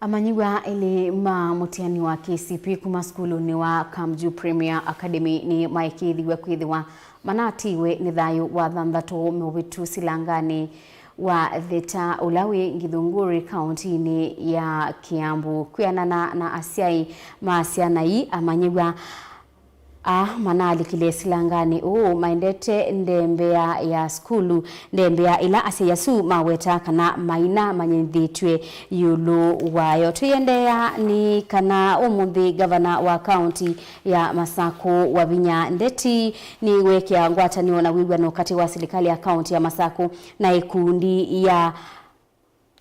Amanyĩw'a elĩ ma mũtiani wa K C P kuma sukulunĩ wa Kamju Premier Academy nĩmaĩkĩĩthiw'e kwĩthĩwa manatiiwe nĩ thayũ wa thanthatũ meũvĩtu silanganĩ wa Theta ũla wĩ Githunguri kaũntinĩ ya Kiambu. Kwĩanana na asyai ma syana ii, amanyĩw'a aa manaalikile silanganĩ ũũ maendete ndembea ya sukulu, ndembea ĩla asyai asu maweta kana mainamanyĩthĩtw'e ĩũlũ wayo. Tũiendeea nĩ kana ũmũnthĩ ngavana wa kaũnti ya Masakũ Wavinya Ndeti nĩweekĩa ngwatanĩo na wĩw'ano katĩ wa silikalĩ ya kaũnti ya Masakũ na ĩkundi ya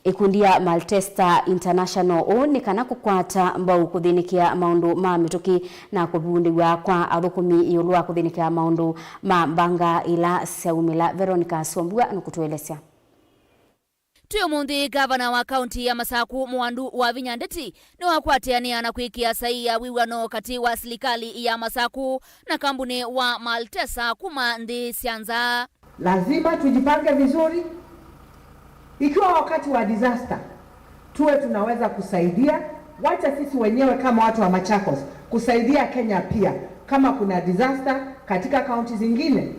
Ĩkundi ya Maltesta International ũũ nĩ kana kũkwata mbau kũthĩnĩkĩa maũndũ ma mĩtũkĩ na kũvundĩw'a kwa athũkũmi ĩũlũ wa kũthĩnĩkĩa maũndũ ma mbanga ila syaumĩla. Veronica Sombua nũkũtũelesya. Twĩ ũmũnthĩ, ngavana wa kaũnti ya Masakũ Mũwandu Wavinya Ndeti nĩwakwatĩanĩa na kwĩkĩa saii ya wĩw'ano katĩ wa silikalĩ ya Masakũ na kambunĩ wa Maltesa kuma nthĩ sya nza. Lazima tujipange vizuri. Ikiwa wakati wa disaster, tuwe tunaweza kusaidia, wacha sisi wenyewe kama watu wa Machakos, kusaidia Kenya pia. Kama kuna disaster katika kaunti zingine,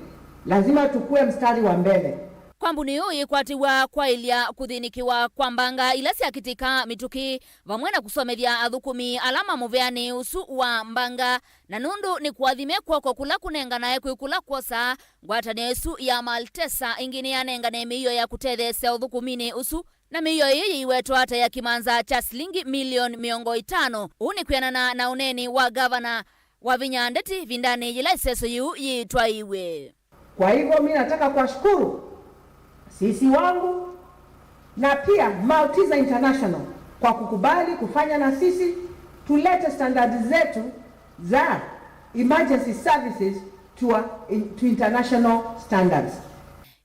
lazima tukue mstari wa mbele. Kambuni ĩyo yĩkwatĩw'a kwaĩlya kũthĩnĩkĩwa kwa mbanga ila syakĩtĩka mĩtũkĩ, vamwe na kũsomethya athũkũmi ala ma mũvĩanĩ ũsu wa mbanga, na nũndũ nĩ kũathime kw'oko kũla kũnenganae kwĩ kũla kwosaa, ngwatanĩo ĩsu ya Maltesa ĩngĩ nĩyanengane mĩio ya kũtetheesya ũthũkũminĩ ũsu, na mĩio ĩĩ yĩiwetwa ta ya kĩmanza kya silingi milioni mĩongo ĩtano. Ũu nĩ kwĩanana na ũneeni wa ngavana Wavinya Ndeti ĩvindanĩ yĩla ĩseso yĩu yĩtwaĩwe. Kwa hivyo, mi nataka kuwashukuru sisi wangu na pia Maltesa International kwa kukubali kufanya na sisi, tulete standards zetu za emergency services to, a, in, to international standards.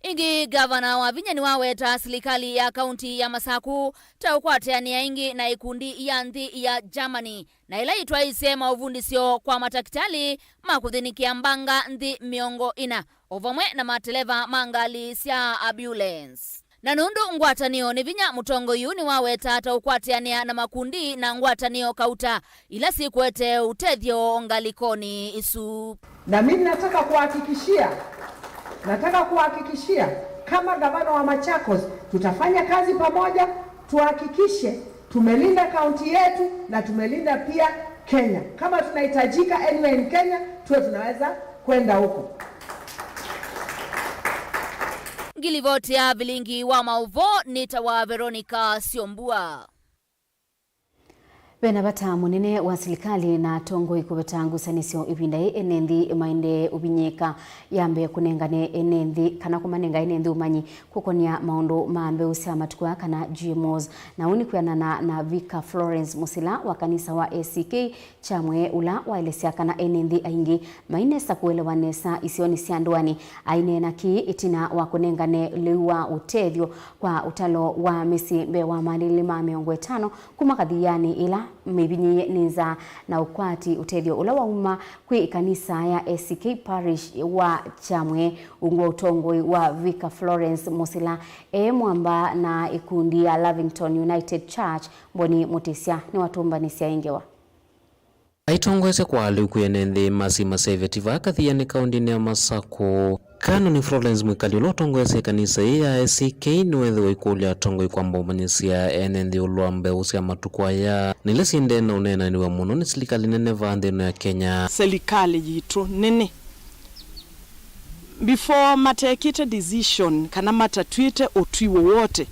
Ĩngĩ, ngavana Wavinya nĩwaweta silikalĩ ya kaũnti ya Masakũ ta ũkwatĩanĩa ĩngĩ na ĩkundi ya nthĩ ya Germany, na ĩla yĩtwaĩĩsye maũvundĩsyo kwa matakĩtalĩ ma kũthĩnĩkĩa mbanga nthĩ mĩongo ĩna, o vamwe na mateleva ma ngalĩ sya ambulance. Na nũndũ ngwatanĩo nĩ vinya, mũtongoi ũũ nĩwaweta ta ũkwatĩanĩa na makundi na ngwatanĩo kauta ila syĩkũete ũtethyo ngalĩkonĩ ĩsu. Na mimi nataka kuhakikishia Nataka kuhakikishia kama gavana wa Machakos, tutafanya kazi pamoja, tuhakikishe tumelinda kaunti yetu na tumelinda pia Kenya. Kama tunahitajika anywhere in Kenya, tuwe tunaweza kwenda huko. Ngilivoti ya vilingi wa maũvoo nĩ ta wa Veronica Syombua. Ve na vata mũnene wa silikalĩ na atongoi kũveta ngusanĩsyo ĩvinda yĩĩ ene nthĩ maendee ũvinyĩĩka, yambe kũnengane ene nthĩ, kana kũmanenga ene nthĩ ũmanyi kũkonĩa maũndũ ma mbeũ sya matukũ aa, kana G M Os. Na ũu nĩ kwĩanana na Vicar Florence Mũsila wa kanisa wa A C K Kyamwe, ũla waelesya kana ene nthĩ aingĩ mainesa kũelewa nesa isionĩ sya ndũanĩ. Aineena kĩĩ ĩtina wa kũnengane lĩu wa ũtethyo kwa ũtalo wa mĩsyĩ mbee wa malĩlĩ ma mĩongo ĩtano kuma kathianĩ ĩla mĩvinyĩĩe nĩ nzaa na ũkwati ũtethyo ũla wauma kwĩ ĩkanisa ya A C K Parish wa Kyamwe, ungu wa ũtongoi wa Vicar Florence Mũsila e mwamba na ĩkundi ya Lavington United Church. Mboni Mũtĩsya nĩwatũmbanĩsya ĩ ngewa. Aitongoesya kwa lĩu kwĩ ene nthĩ ma syama sya iveti vaa kathianĩ kaũndĩnĩ ya Masakũ. Canon Florence Mwikali, ũla ũtongoesya ĩkanisa ĩĩ ya A C K, nĩweethĩwa aikũlya atongoi kwamba ũmanyĩsya ene nthĩ ĩũlũ wa mbeũ sya matukũ aya, na ila syendee na ũneenanĩw'a mũno nĩ silikalĩ nene vaa nthĩ ĩno ya Kenya. Silikalĩ yitũ nene, before matekĩte decision kana matatw'ĩte ũtwi wowote,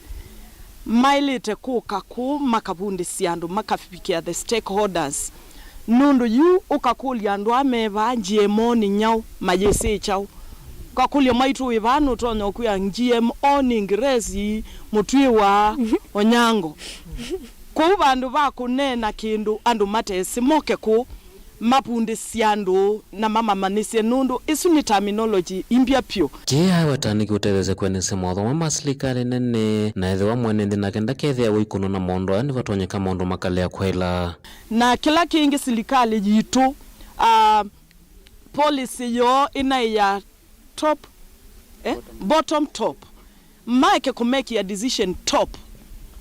maĩlĩte kũka kũũ makavundĩsya andũ, makavikĩa the stakeholders, nũndũ yu ũkakũlya andũ aa me vaa G M O nĩ nyaũ, mayĩsĩ kyaũ? Ũkakũlya mwaitũ wĩ vaa nũtonya ũkwĩa G M O nĩ Ngeresi, Mũtw'ĩwa, Onyango. Kwoou vandũ va kũneena kĩndũ andũ matesĩ, moke kũũ mavundĩsye andũ na mamamanyĩsye, nũndũ ĩsu nĩ terminology imbya vyũ. Kĩĩ aĩ watanĩki ũtetheesya kwĩanĩsya mawatho ma silikalĩ nene, na ethĩwa mwene nthĩ nake ndakethĩa wĩikũnwa na maũndũ aya, nĩvatonyeka maũndũ makalea kwaĩla. Na kĩla kĩngĩ, silikalĩ yitũ, ah, policy yoo ĩnaĩ ya top, eh, bottom top. Maeke kũmekĩa decision top,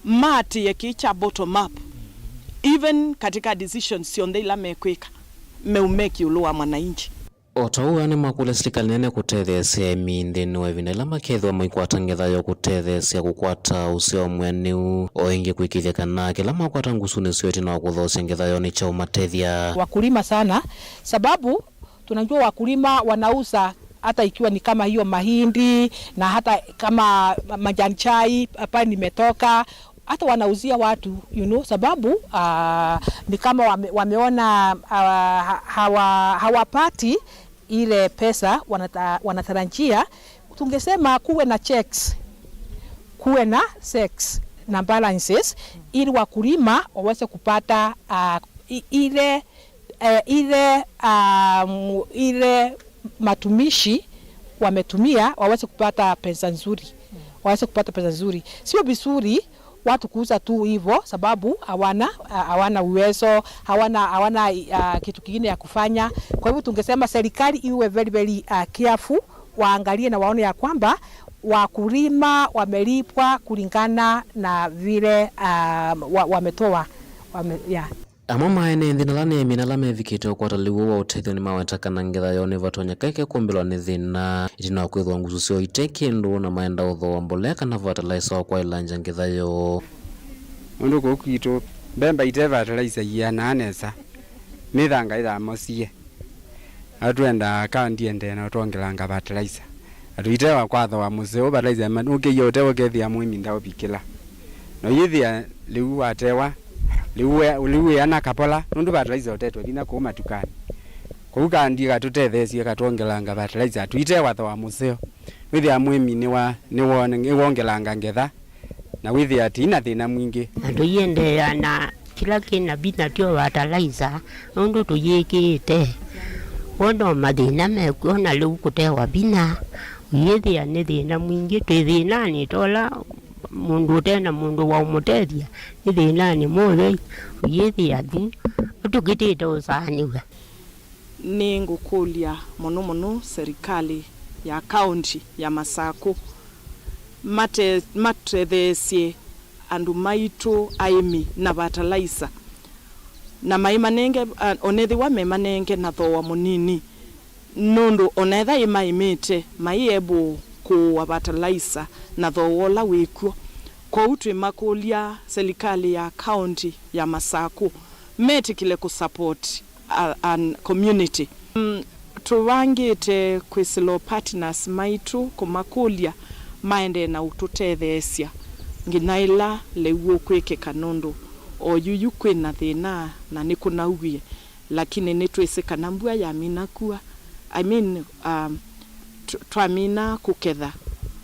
maatĩĩe kĩĩ kya bottom up. Even katika decisions syonthe ila mekwĩka, meumeki ĩũlũ wa mwananchi. O ta ũu, aa nĩmakũlya silikalĩ nene kũtetheesya aĩmi nthĩnĩ wa ĩvinda yĩla makethĩwa maikwata ngetha yoo kũtetheesya kũkwata ũsyao mwĩanĩu, o ĩngĩ kũĩkĩĩthya kana kĩla makwata ngusunĩ syoo ĩtina wa kũthoosya ngetha yoo nĩkyaũmatethya. Wakulima sana, sababu tunajua wakulima wanauza hata ikiwa ni kama hiyo mahindi na hata kama majani chai, hapa nimetoka, hata wanauzia watu, you know, sababu, ah, ni kama wame-, wameona, ah, ha-, hawa-, hawapati ile pesa wanata-, wanatarajia. Tungesema kuwe na checks, kuwe na checks na balances ili wakulima waweze kupata, ah, i-, ile eh, ile, um, ile matumishi wametumia waweze kupata pesa nzuri, waweze kupata pesa nzuri. Sio vizuri watu kuuza tu hivyo, sababu hawana, ah, hawana uwezo, hawana, hawana, ah, kitu kingine ya kufanya. Kwa hivyo tungesema serikali iwe very, very, ah, careful, waangalie na waone ya kwamba wakulima wamelipwa kulingana na vile, ah, wa-, wametoa, wame-, yeah. Amwe ma ene nthĩ na ala nĩ aĩmi na ala mevikĩte ũkwata lĩu ũũ wa ũtethyo nĩmaweta kana ngetha yoo nĩvatonyeka ĩkekũmbĩlwa nĩ thĩna ĩtina wa kwĩthĩwa ngusu syoo ite kĩndũ, na maenda ũthooa mbolea kana fertilizer wa kwaĩlangya ngetha yoo. Nũndũ kũu kwitũ mbemba ite fertilizer ianaa nesa, mĩthanga ĩthamosie. Na twendaa kaunti ĩendee na ũtwongelanga fertilizer. Na tũitewa kwa thooa mũseo, fertilizer ĩmanũkĩie ũtee ũkethĩa mũĩmi ndaũvikĩla. Na ũyĩthĩa lĩu watewa, lĩu we-, lĩu wĩana kapola, nũndũ fertilizer ũtetwe vinya kũu matukanĩ. Kũu kaunti ĩkatũtetheesya ĩkatwongelanga fertilizer, tũitewa thooa mũseo. Wĩthĩa mũĩmi nĩwa-, nĩwone-, nĩwongelanga ngetha, na wĩthĩa tĩi na thĩna mwingĩ. Na tũiendeea na kĩla kĩ na vinya tyo fertilizer, nũndũ tũyĩkĩĩte. Wona o mathĩna mekw'o na lĩu kũtewa vinya, ũyĩthĩa nĩ thĩna mwingĩ. Twĩ thĩnanĩ ta ũla mũndũ ũte na mũndũ wa ũmũtethya, nĩ thĩnanĩ mũthei, ũyĩthĩa yu tũkĩtĩte ũsaanĩw'a. Nĩngũkũlya mũno mũno serikali ya kaunti ya Masakũ mate-, matetheesye andũ maitũ aĩmi na fertilizer, na maimanenge, a, onethĩwa memanenge na thooa mũnini, Nũndũ o na ethĩwa ĩmaĩmĩte, mai able kũũa fertilizer na thooa ũla wĩ kw'o. Kwoou twĩmakũlya silikalĩ ya kaũnti ya Masakũ metĩkĩle kũ support a, a community. Mm, tũvangĩte kwĩsĩla o partners maitũ kũmakũlya maendee na ũtũtetheesya nginya ĩla lĩu ũkwĩkĩka, nũndũ o yu yu kwĩ na thĩna na nĩkũnauwie. Lakini nĩtwĩsĩ kana mbua yamina kua, I mean, um, tw- twamina kũketha,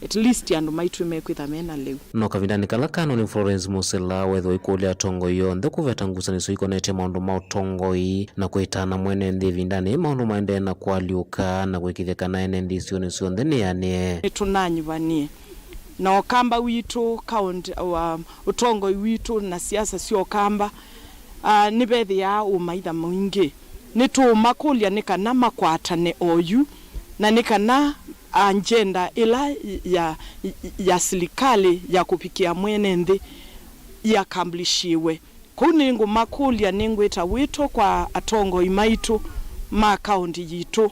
at least andũ maitũ mekwĩtha mena lĩu. No kavindanĩ kala kano nĩ Florence Musila wethĩwa ikũlya atongoi onthe kũveta ngusanĩsyo ikonetye maũndũ ma ũtongoi na kwĩtana mwene nthĩ ĩvindanĩ yĩĩ maũndũ maendee na kũalyũka na kũĩkĩĩthya kana ene nthĩ isionĩ syonthe nĩanĩe. Nĩtũnanyuvanie na Ũkamba witũ, kaũnti wa ũtongoi witũ na siasa sya Ũkamba. Ah, nĩvethĩaa ũmaitha mwingĩ. Nĩtũũmakũlya nĩ kana makwatane oyu, na nĩ kana agenda ĩla ya, ya silikalĩ ya kũvikĩa mwene nthĩ ĩakamblishiwe. Kwoou nĩngũmakũlya, nĩngwĩta wĩto kwa atongoi maitũ ma kaũnti yitũ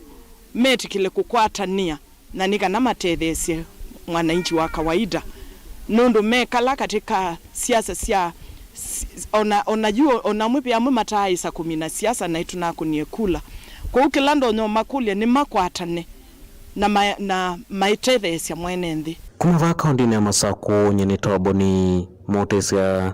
metĩkĩle kũkwatanĩa na nĩ kana matetheesye mwananchi wa kawaida, nũndũ mekala katika siasa sya s- ona, ona yu ona amwe ve amwe mataaĩsa kũmina siasa na ĩtũnakũnie kula. Kwoou kĩla ndonya ũmakũlya nĩ makwatane na, ma, na maitetheesya mwene nthĩ. Kuma vaa kaũndĩnĩ ya Masakũ, nyie nĩ Toboni Mũtĩsya.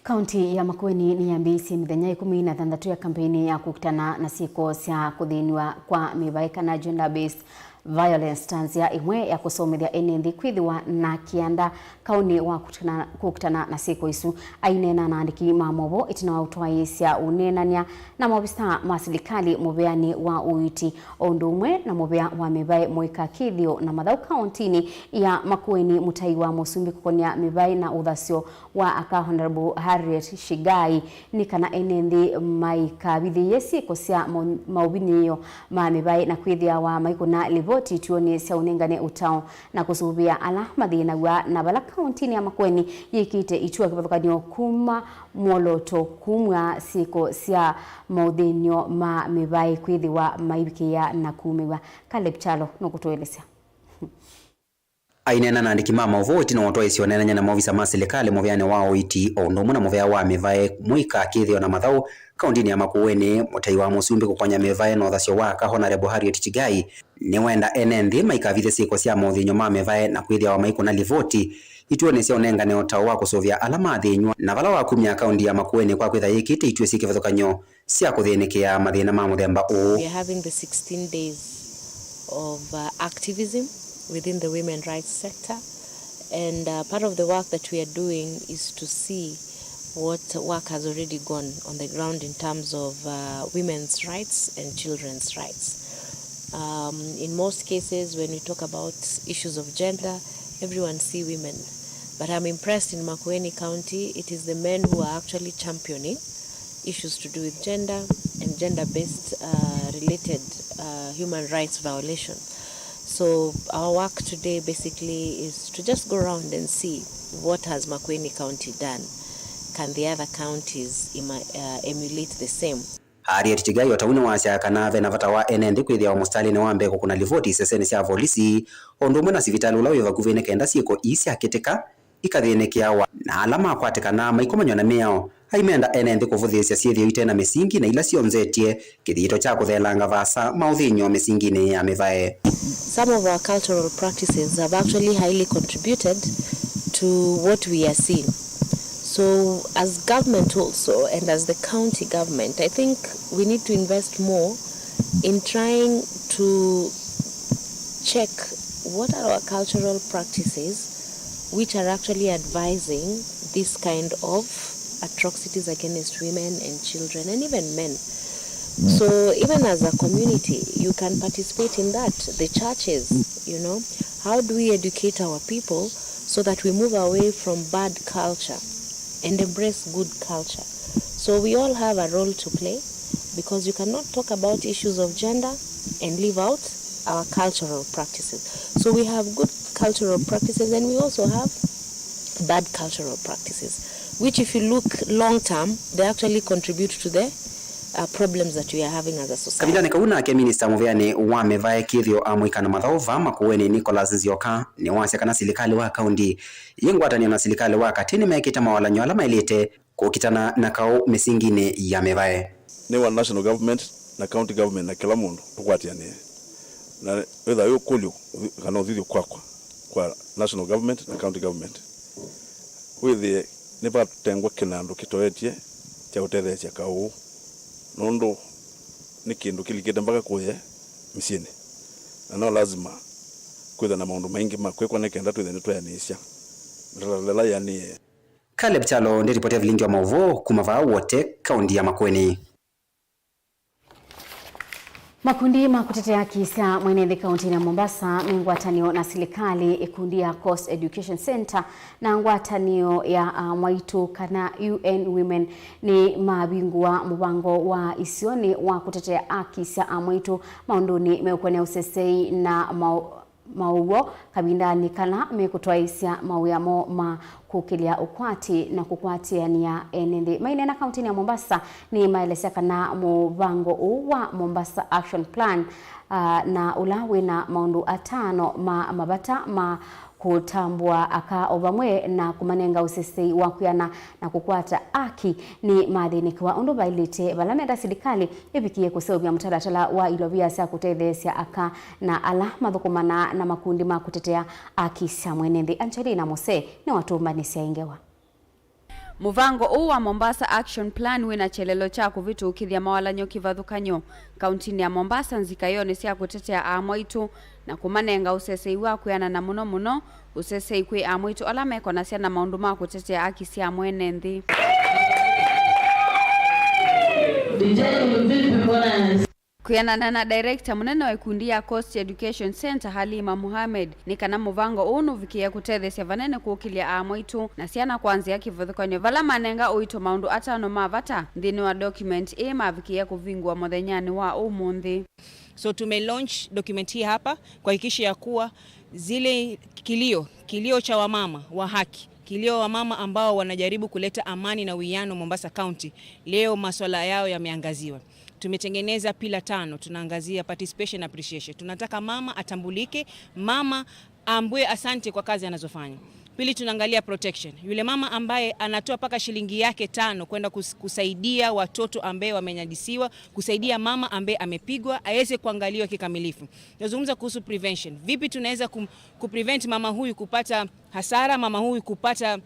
Kaunti ya Makueni nĩyambĩĩsye mĩthenya ĩkũmi na thanthatũ ya kambeini ya kũkitana na syĩko sya kũthĩnw'a kwa mĩvaĩ kana gender based violence ta nzĩa ĩmwe ya kũsomethya ene nthĩ kwĩthĩwa na kĩanda kaũnĩ wa kũkitana, kũkitana na syĩko isu. Aineena na andĩki ma maũvoo ĩtina wa ũtwaĩĩsya ũneenany'a na maovisaa ma silikalĩ, mũveanĩ wa ũiiti, o ũndũ ũmwe na mũvea wa mĩvaĩ mũika kĩthĩo na mathaũ kaũntinĩ ya Makueni, mũtai wa mũsumbĩ kũkonya mĩvaĩ na ũthasyo wa aka Honorable Harriet Shigai nĩ kana ene nthĩ maikavithĩĩe syĩko sya mau- maũvinyĩĩo ma mĩvaĩ na kwĩthĩawa maikũna livoti ituonĩ sya ũnengane ũtao na kũsũvĩa ala mathĩnaw'a na vala kaũntinĩ ya Makueni yĩkĩte itua kĩvathũkany'o kuma mwolooto kumw'a syĩko sya maũthĩny'o ma mĩvaĩ kwĩthĩwa maivikĩĩa na kumĩw'a. Caleb Kyalo nũkũtũelesya. Aineena na andĩki ma maũvoo ĩtina wa ũtwaĩĩsya ũneenany'a na maovisa ma silikalĩ, mũveanĩ wa ũiiti, o ũndũ ũmwe na mũvea wa mĩvaĩ mũika kĩthĩo na mathaũ kaũntinĩ ya Makueni, mũtai wa mũsumbĩ kũkonya mĩvaĩ na ũthasyo wa aka Honorable Harriet Chigai nĩwenda ene nthĩ maikavithye syĩko sya maũthĩny'o ma mĩvaĩ na kwĩthĩawa maikũna livoti ituonĩ sya ũnengane ũtao wa kũsũvĩa ala mathĩnw'a, na vala wakumya kaũnti ya Makueni kwa kwĩtha yĩkĩte ituo syĩ kĩvathũkany'o sya kũthĩnĩkĩa mathĩna ma mũthemba ũũ. We are having the sixteen days of, uh, activism within the women rights sector, and, uh, part of the work that we are doing is to see what work has already gone on the ground in terms of, uh, women's rights and children's rights. Um, in most cases, when we talk about issues of gender, everyone see women. But I'm impressed in Makueni County, it is the men who are actually championing issues to do with gender and gender-based, uh, related, uh, human rights violation. So our work today basically is to just go around and see what has Makueni County done. Can the other counties ima- uh, emulate the same? Harriet Chigai o ta ũu nĩwasya kana ve na vata wa ene nthĩ kwĩthĩawa mũsitalĩnĩ wa mbee kũkũna livoti isesenĩ sya volisi, o ũndũ ũmwe na sivitalĩ ũla wĩ vakuvĩ, nĩ kenda syĩko ii syakĩtĩka ikathĩnĩkĩawa, na ala makwatĩkana maikũmanywa na mĩao. Aimenda ene nthĩ kũvũthĩĩsya syĩthĩo ite na mĩsingi na ila syonzetye kĩthito kya kũtheelanga vaasa maũthĩny'o mĩsinginĩ ya mĩvae. Some of our cultural practices have actually highly contributed to what we are seeing. So, as government also, and as the county government, I think we need to invest more in trying to check what are our cultural practices which are actually advising this kind of atrocities against women and children and even men. So even as a community, you can participate in that. The churches, you know, how do we educate our people so that we move away from bad culture and embrace good culture? So we all have a role to play, because you cannot talk about issues of gender and leave out our cultural practices. So we have good cultural practices and we also have bad cultural practices, which, if you look long term, they actually contribute to the uh, problems that we are having as a society. Kavindanĩ kau nake minista mũvĩanĩ wa mĩvae, kĩthĩo, amũika na mathaũ vaa Makueni, Nicholas Nzioka, nĩwasya kana silikalĩ wa kaunti yĩ ngwatanĩo na silikalĩ wa katĩ nĩmekĩte mawalany'o ala maĩlĩte kũkitana na kaũ mĩsinginĩ ya mĩvae. Nĩ wa national government na county government na kĩla mũndũ tũkwatĩanĩe. Na wĩtha wĩ ũkũlyo kana ũthithyo kwakwa kwa national government na county government, wĩthĩe nĩvatengwa kĩnandũ kĩtoetye kya ũtetheesya kaũ ũũ, nũndũ nĩ kĩndũ kĩlikĩte mpaka kũye mĩsyĩnĩ, na no lasima kwĩthwe na maũndũ maingĩ ma kwĩkwa nĩ kenda twĩthwe nĩtweanĩĩsya mĩtalatala ĩla yĩanĩe. Caleb Kyalo, ndĩ ripoti ya vilingi wa maũvoo kuma vaa Wote, kaunti ya Makueni. Makundi ma kũtetea haki sya mwene nthĩ kauntinĩ ya Mombasa me ngwatanĩo na silikalĩ, ĩkundi ya Coast Education Centre na ngwatanĩo ya Amwaitũ kana U N Women nĩ mavingũa mũvango wa isionĩ wa kũtetea haki sya amwaitũ maũndũnĩ meũkonea ũsesei na maũ- maũw'o kavindanĩ kala mekũtwaĩĩsya mawĩa moo ma kũkĩlya ũkwati na kũkwatĩanĩa ene nthĩ. Maineena kauntinĩ ya Mombasa nĩmaelesya kana mũvango ũũ wa Mombasa Action Plan, ah, na ũla wĩna maũndũ atano ma mavata ma kũtambũa aka o vamwe na kũmanenga ũsesei wa kwĩana na kũkwata aki nĩmathĩnĩkĩwa ũndũ vaĩlĩte vala menda silikalĩ ĩvikĩe kũseũvya mũtalatala wa ilovia sya kũtetheesya aka na ala mathũkũmanaa na makundi ma kũtetea aki sya mwene nthĩ. Angelina Mose nĩwatũmbanĩsya ĩ ngewa. Mũvango ũũ wa Mombasa Action Plan wĩna kyelelo kya kũvĩtũkĩthya mawalany'o kĩvathũkany'o kauntinĩ ya Mombasa nzikayonĩ sya kũtetea amwaitũ na kũmanenga ũsesei wa kwĩanana, mũno mũno ũsesei kwĩ amwaitũ ala mekonasya na maũndũ ma kũtetea aki sya mwene nthĩ. Kwĩanana na director mũnene wa ĩkundi ya Coast Education Centre, Halima Mohamed, nĩ kana mũvango ũũ nũvikĩe kũtetheesya vanene kũkĩlya amwaitũ na syana kwa nzĩa kĩvathũkany'o vala manenga ũito maũndũ atano ma vata nthĩnĩ wa document ĩĩ mavikĩe kũvingũa mũthenyanĩ wa ũmũnthĩ. So tume launch document hii hapa kuhakikisha ya kuwa zile kilio, kilio cha wamama wa haki, kilio wa wamama ambao wanajaribu kuleta amani na uwiano Mombasa County, leo maswala yao yameangaziwa. Tumetengeneza pila tano, tunaangazia participation appreciation. Tunataka mama atambulike, mama aambwe asante kwa kazi anazofanya. Pili, tunaangalia protection. Yule mama ambaye anatoa mpaka shilingi yake tano kwenda kus-, kusaidia watoto ambaye wamenyajisiwa, kusaidia mama ambaye amepigwa, aweze kuangaliwa kikamilifu. Nazungumza kuhusu prevention. Vipi tunaweza kum-, kuprevent mama huyu kupata hasara, mama huyu kupata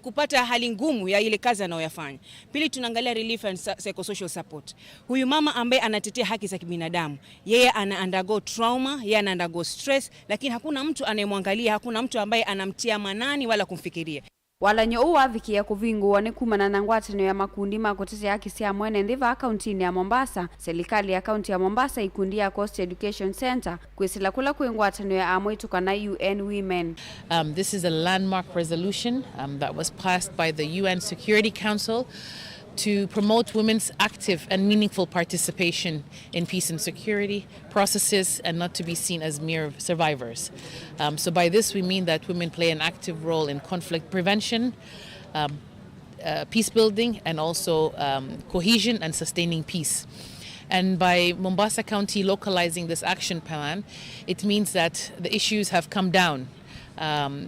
kupata hali ngumu ya ile kazi anayoyafanya. Pili, tunaangalia relief and psy-, psychosocial support. Huyu mama ambaye anatetea haki za kibinadamu, yeye ana undergo trauma, yeye ana undergo stress, lakini hakuna mtu anayemwangalia, hakuna mtu ambaye anamtia manani wala kumfikiria. Walany'o ũũ wavikie kũvingũwa nĩ kumana na ngwatanĩo ya makundi ma kũtetea haki sya mwene nthĩ vaa kauntinĩ ya Mombasa, silikalĩ ya kaunti ya Mombasa, ikundi ya Coast Education Centre, kwĩsĩla kũla kwĩ ngwatanĩo ya amwaitũ kana U N Women. Um, this is a landmark resolution, um, that was passed by the U N Security Council to promote women's active and meaningful participation in peace and security processes and not to be seen as mere survivors. Um, so by this we mean that women play an active role in conflict prevention, um, uh, peace building and also, um, cohesion and sustaining peace. And by Mombasa County localizing this action plan, it means that the issues have come down, um,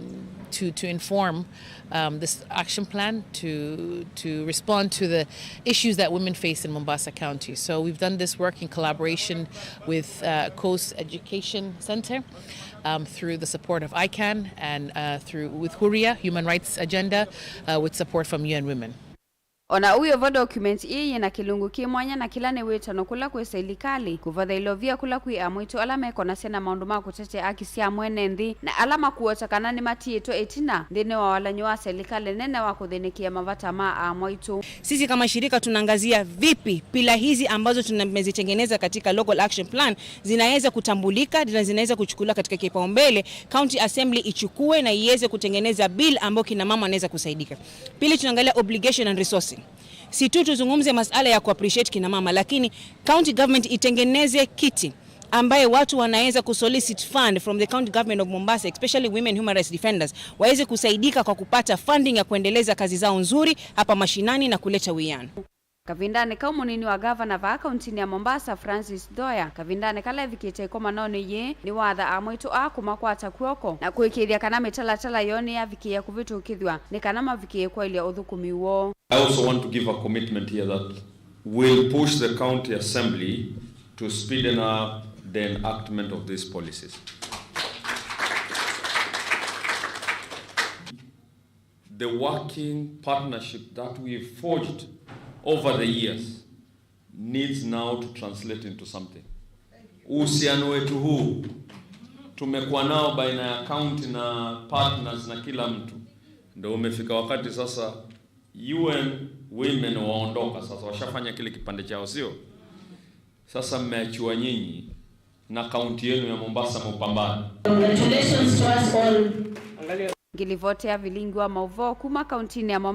to, to inform, um, this action plan to, to respond to the issues that women face in Mombasa County. So we've done this work in collaboration with, uh, Coast Education Centre, um, through the support of ICAN and, uh, through, with Huria Human Rights Agenda, uh, with support from U N Women. O na ũu wĩ vo, document ĩĩ yĩ na kĩlungu kĩ mwanya na kĩla nĩ wĩtano kũla kwĩ silikalĩ kũvatha ilovia kũla kwĩ amwaitũ ala mekonasya na maũndũ ma kũtetea haki sya mwene nthĩ na ala makuota kana nĩmatiĩtwe ĩtina nthĩnĩ wa walany'o wa silikalĩ nene wa kũthĩnĩkĩa mavata ma amwaitũ. Sisi kama shirika tunaangazia vipi pila hizi ambazo tumezitengeneza katika Local Action Plan zinaweza kutambulika na zinaweza kuchukuliwa katika kipaumbele, County Assembly ichukue na iweze kutengeneza bill ambayo kina mama wanaweza kusaidika. Pili, tunaangalia obligation and resourcing. Si tu tuzungumze masala ya kuappreciate kina mama, lakini county government itengeneze kiti ambaye watu wanaweza kusolicit fund from the county government of Mombasa, especially women human rights defenders, waweze kusaidika kwa kupata funding ya kuendeleza kazi zao nzuri hapa mashinani na kuleta uwiano. Kavindanĩ kau, mũnini wa gavana vaa kauntinĩ ya Mombasa, Francis Dhoya, kavindanĩ kala evikĩte ĩkomanonĩ yĩĩ, nĩwatha amwĩtũ aa kũmakwata kw'oko na kũĩkĩĩthya kana mĩtalatala yoo nĩyavikĩĩa kũvĩtũkĩthw'a nĩ kana mavikĩĩe kwaĩlya ũthũkũmi woo. I also want to give a commitment here that we'll push the county assembly to speeden up the enactment of these policies. The working partnership that we've forged over the years needs now to translate into something. Uhusiano wetu huu tumekuwa nao baina ya county na partners na kila mtu, ndio umefika wakati sasa U N women waondoka sasa, washafanya kile kipande chao, sio? Sasa mmeachiwa nyinyi na kaunti yenu ya Mombasa, mupambane. Congratulations to us all. Ngilivoti ya vilingi wa mauvoo kuma kauntinĩ ya Mombasa.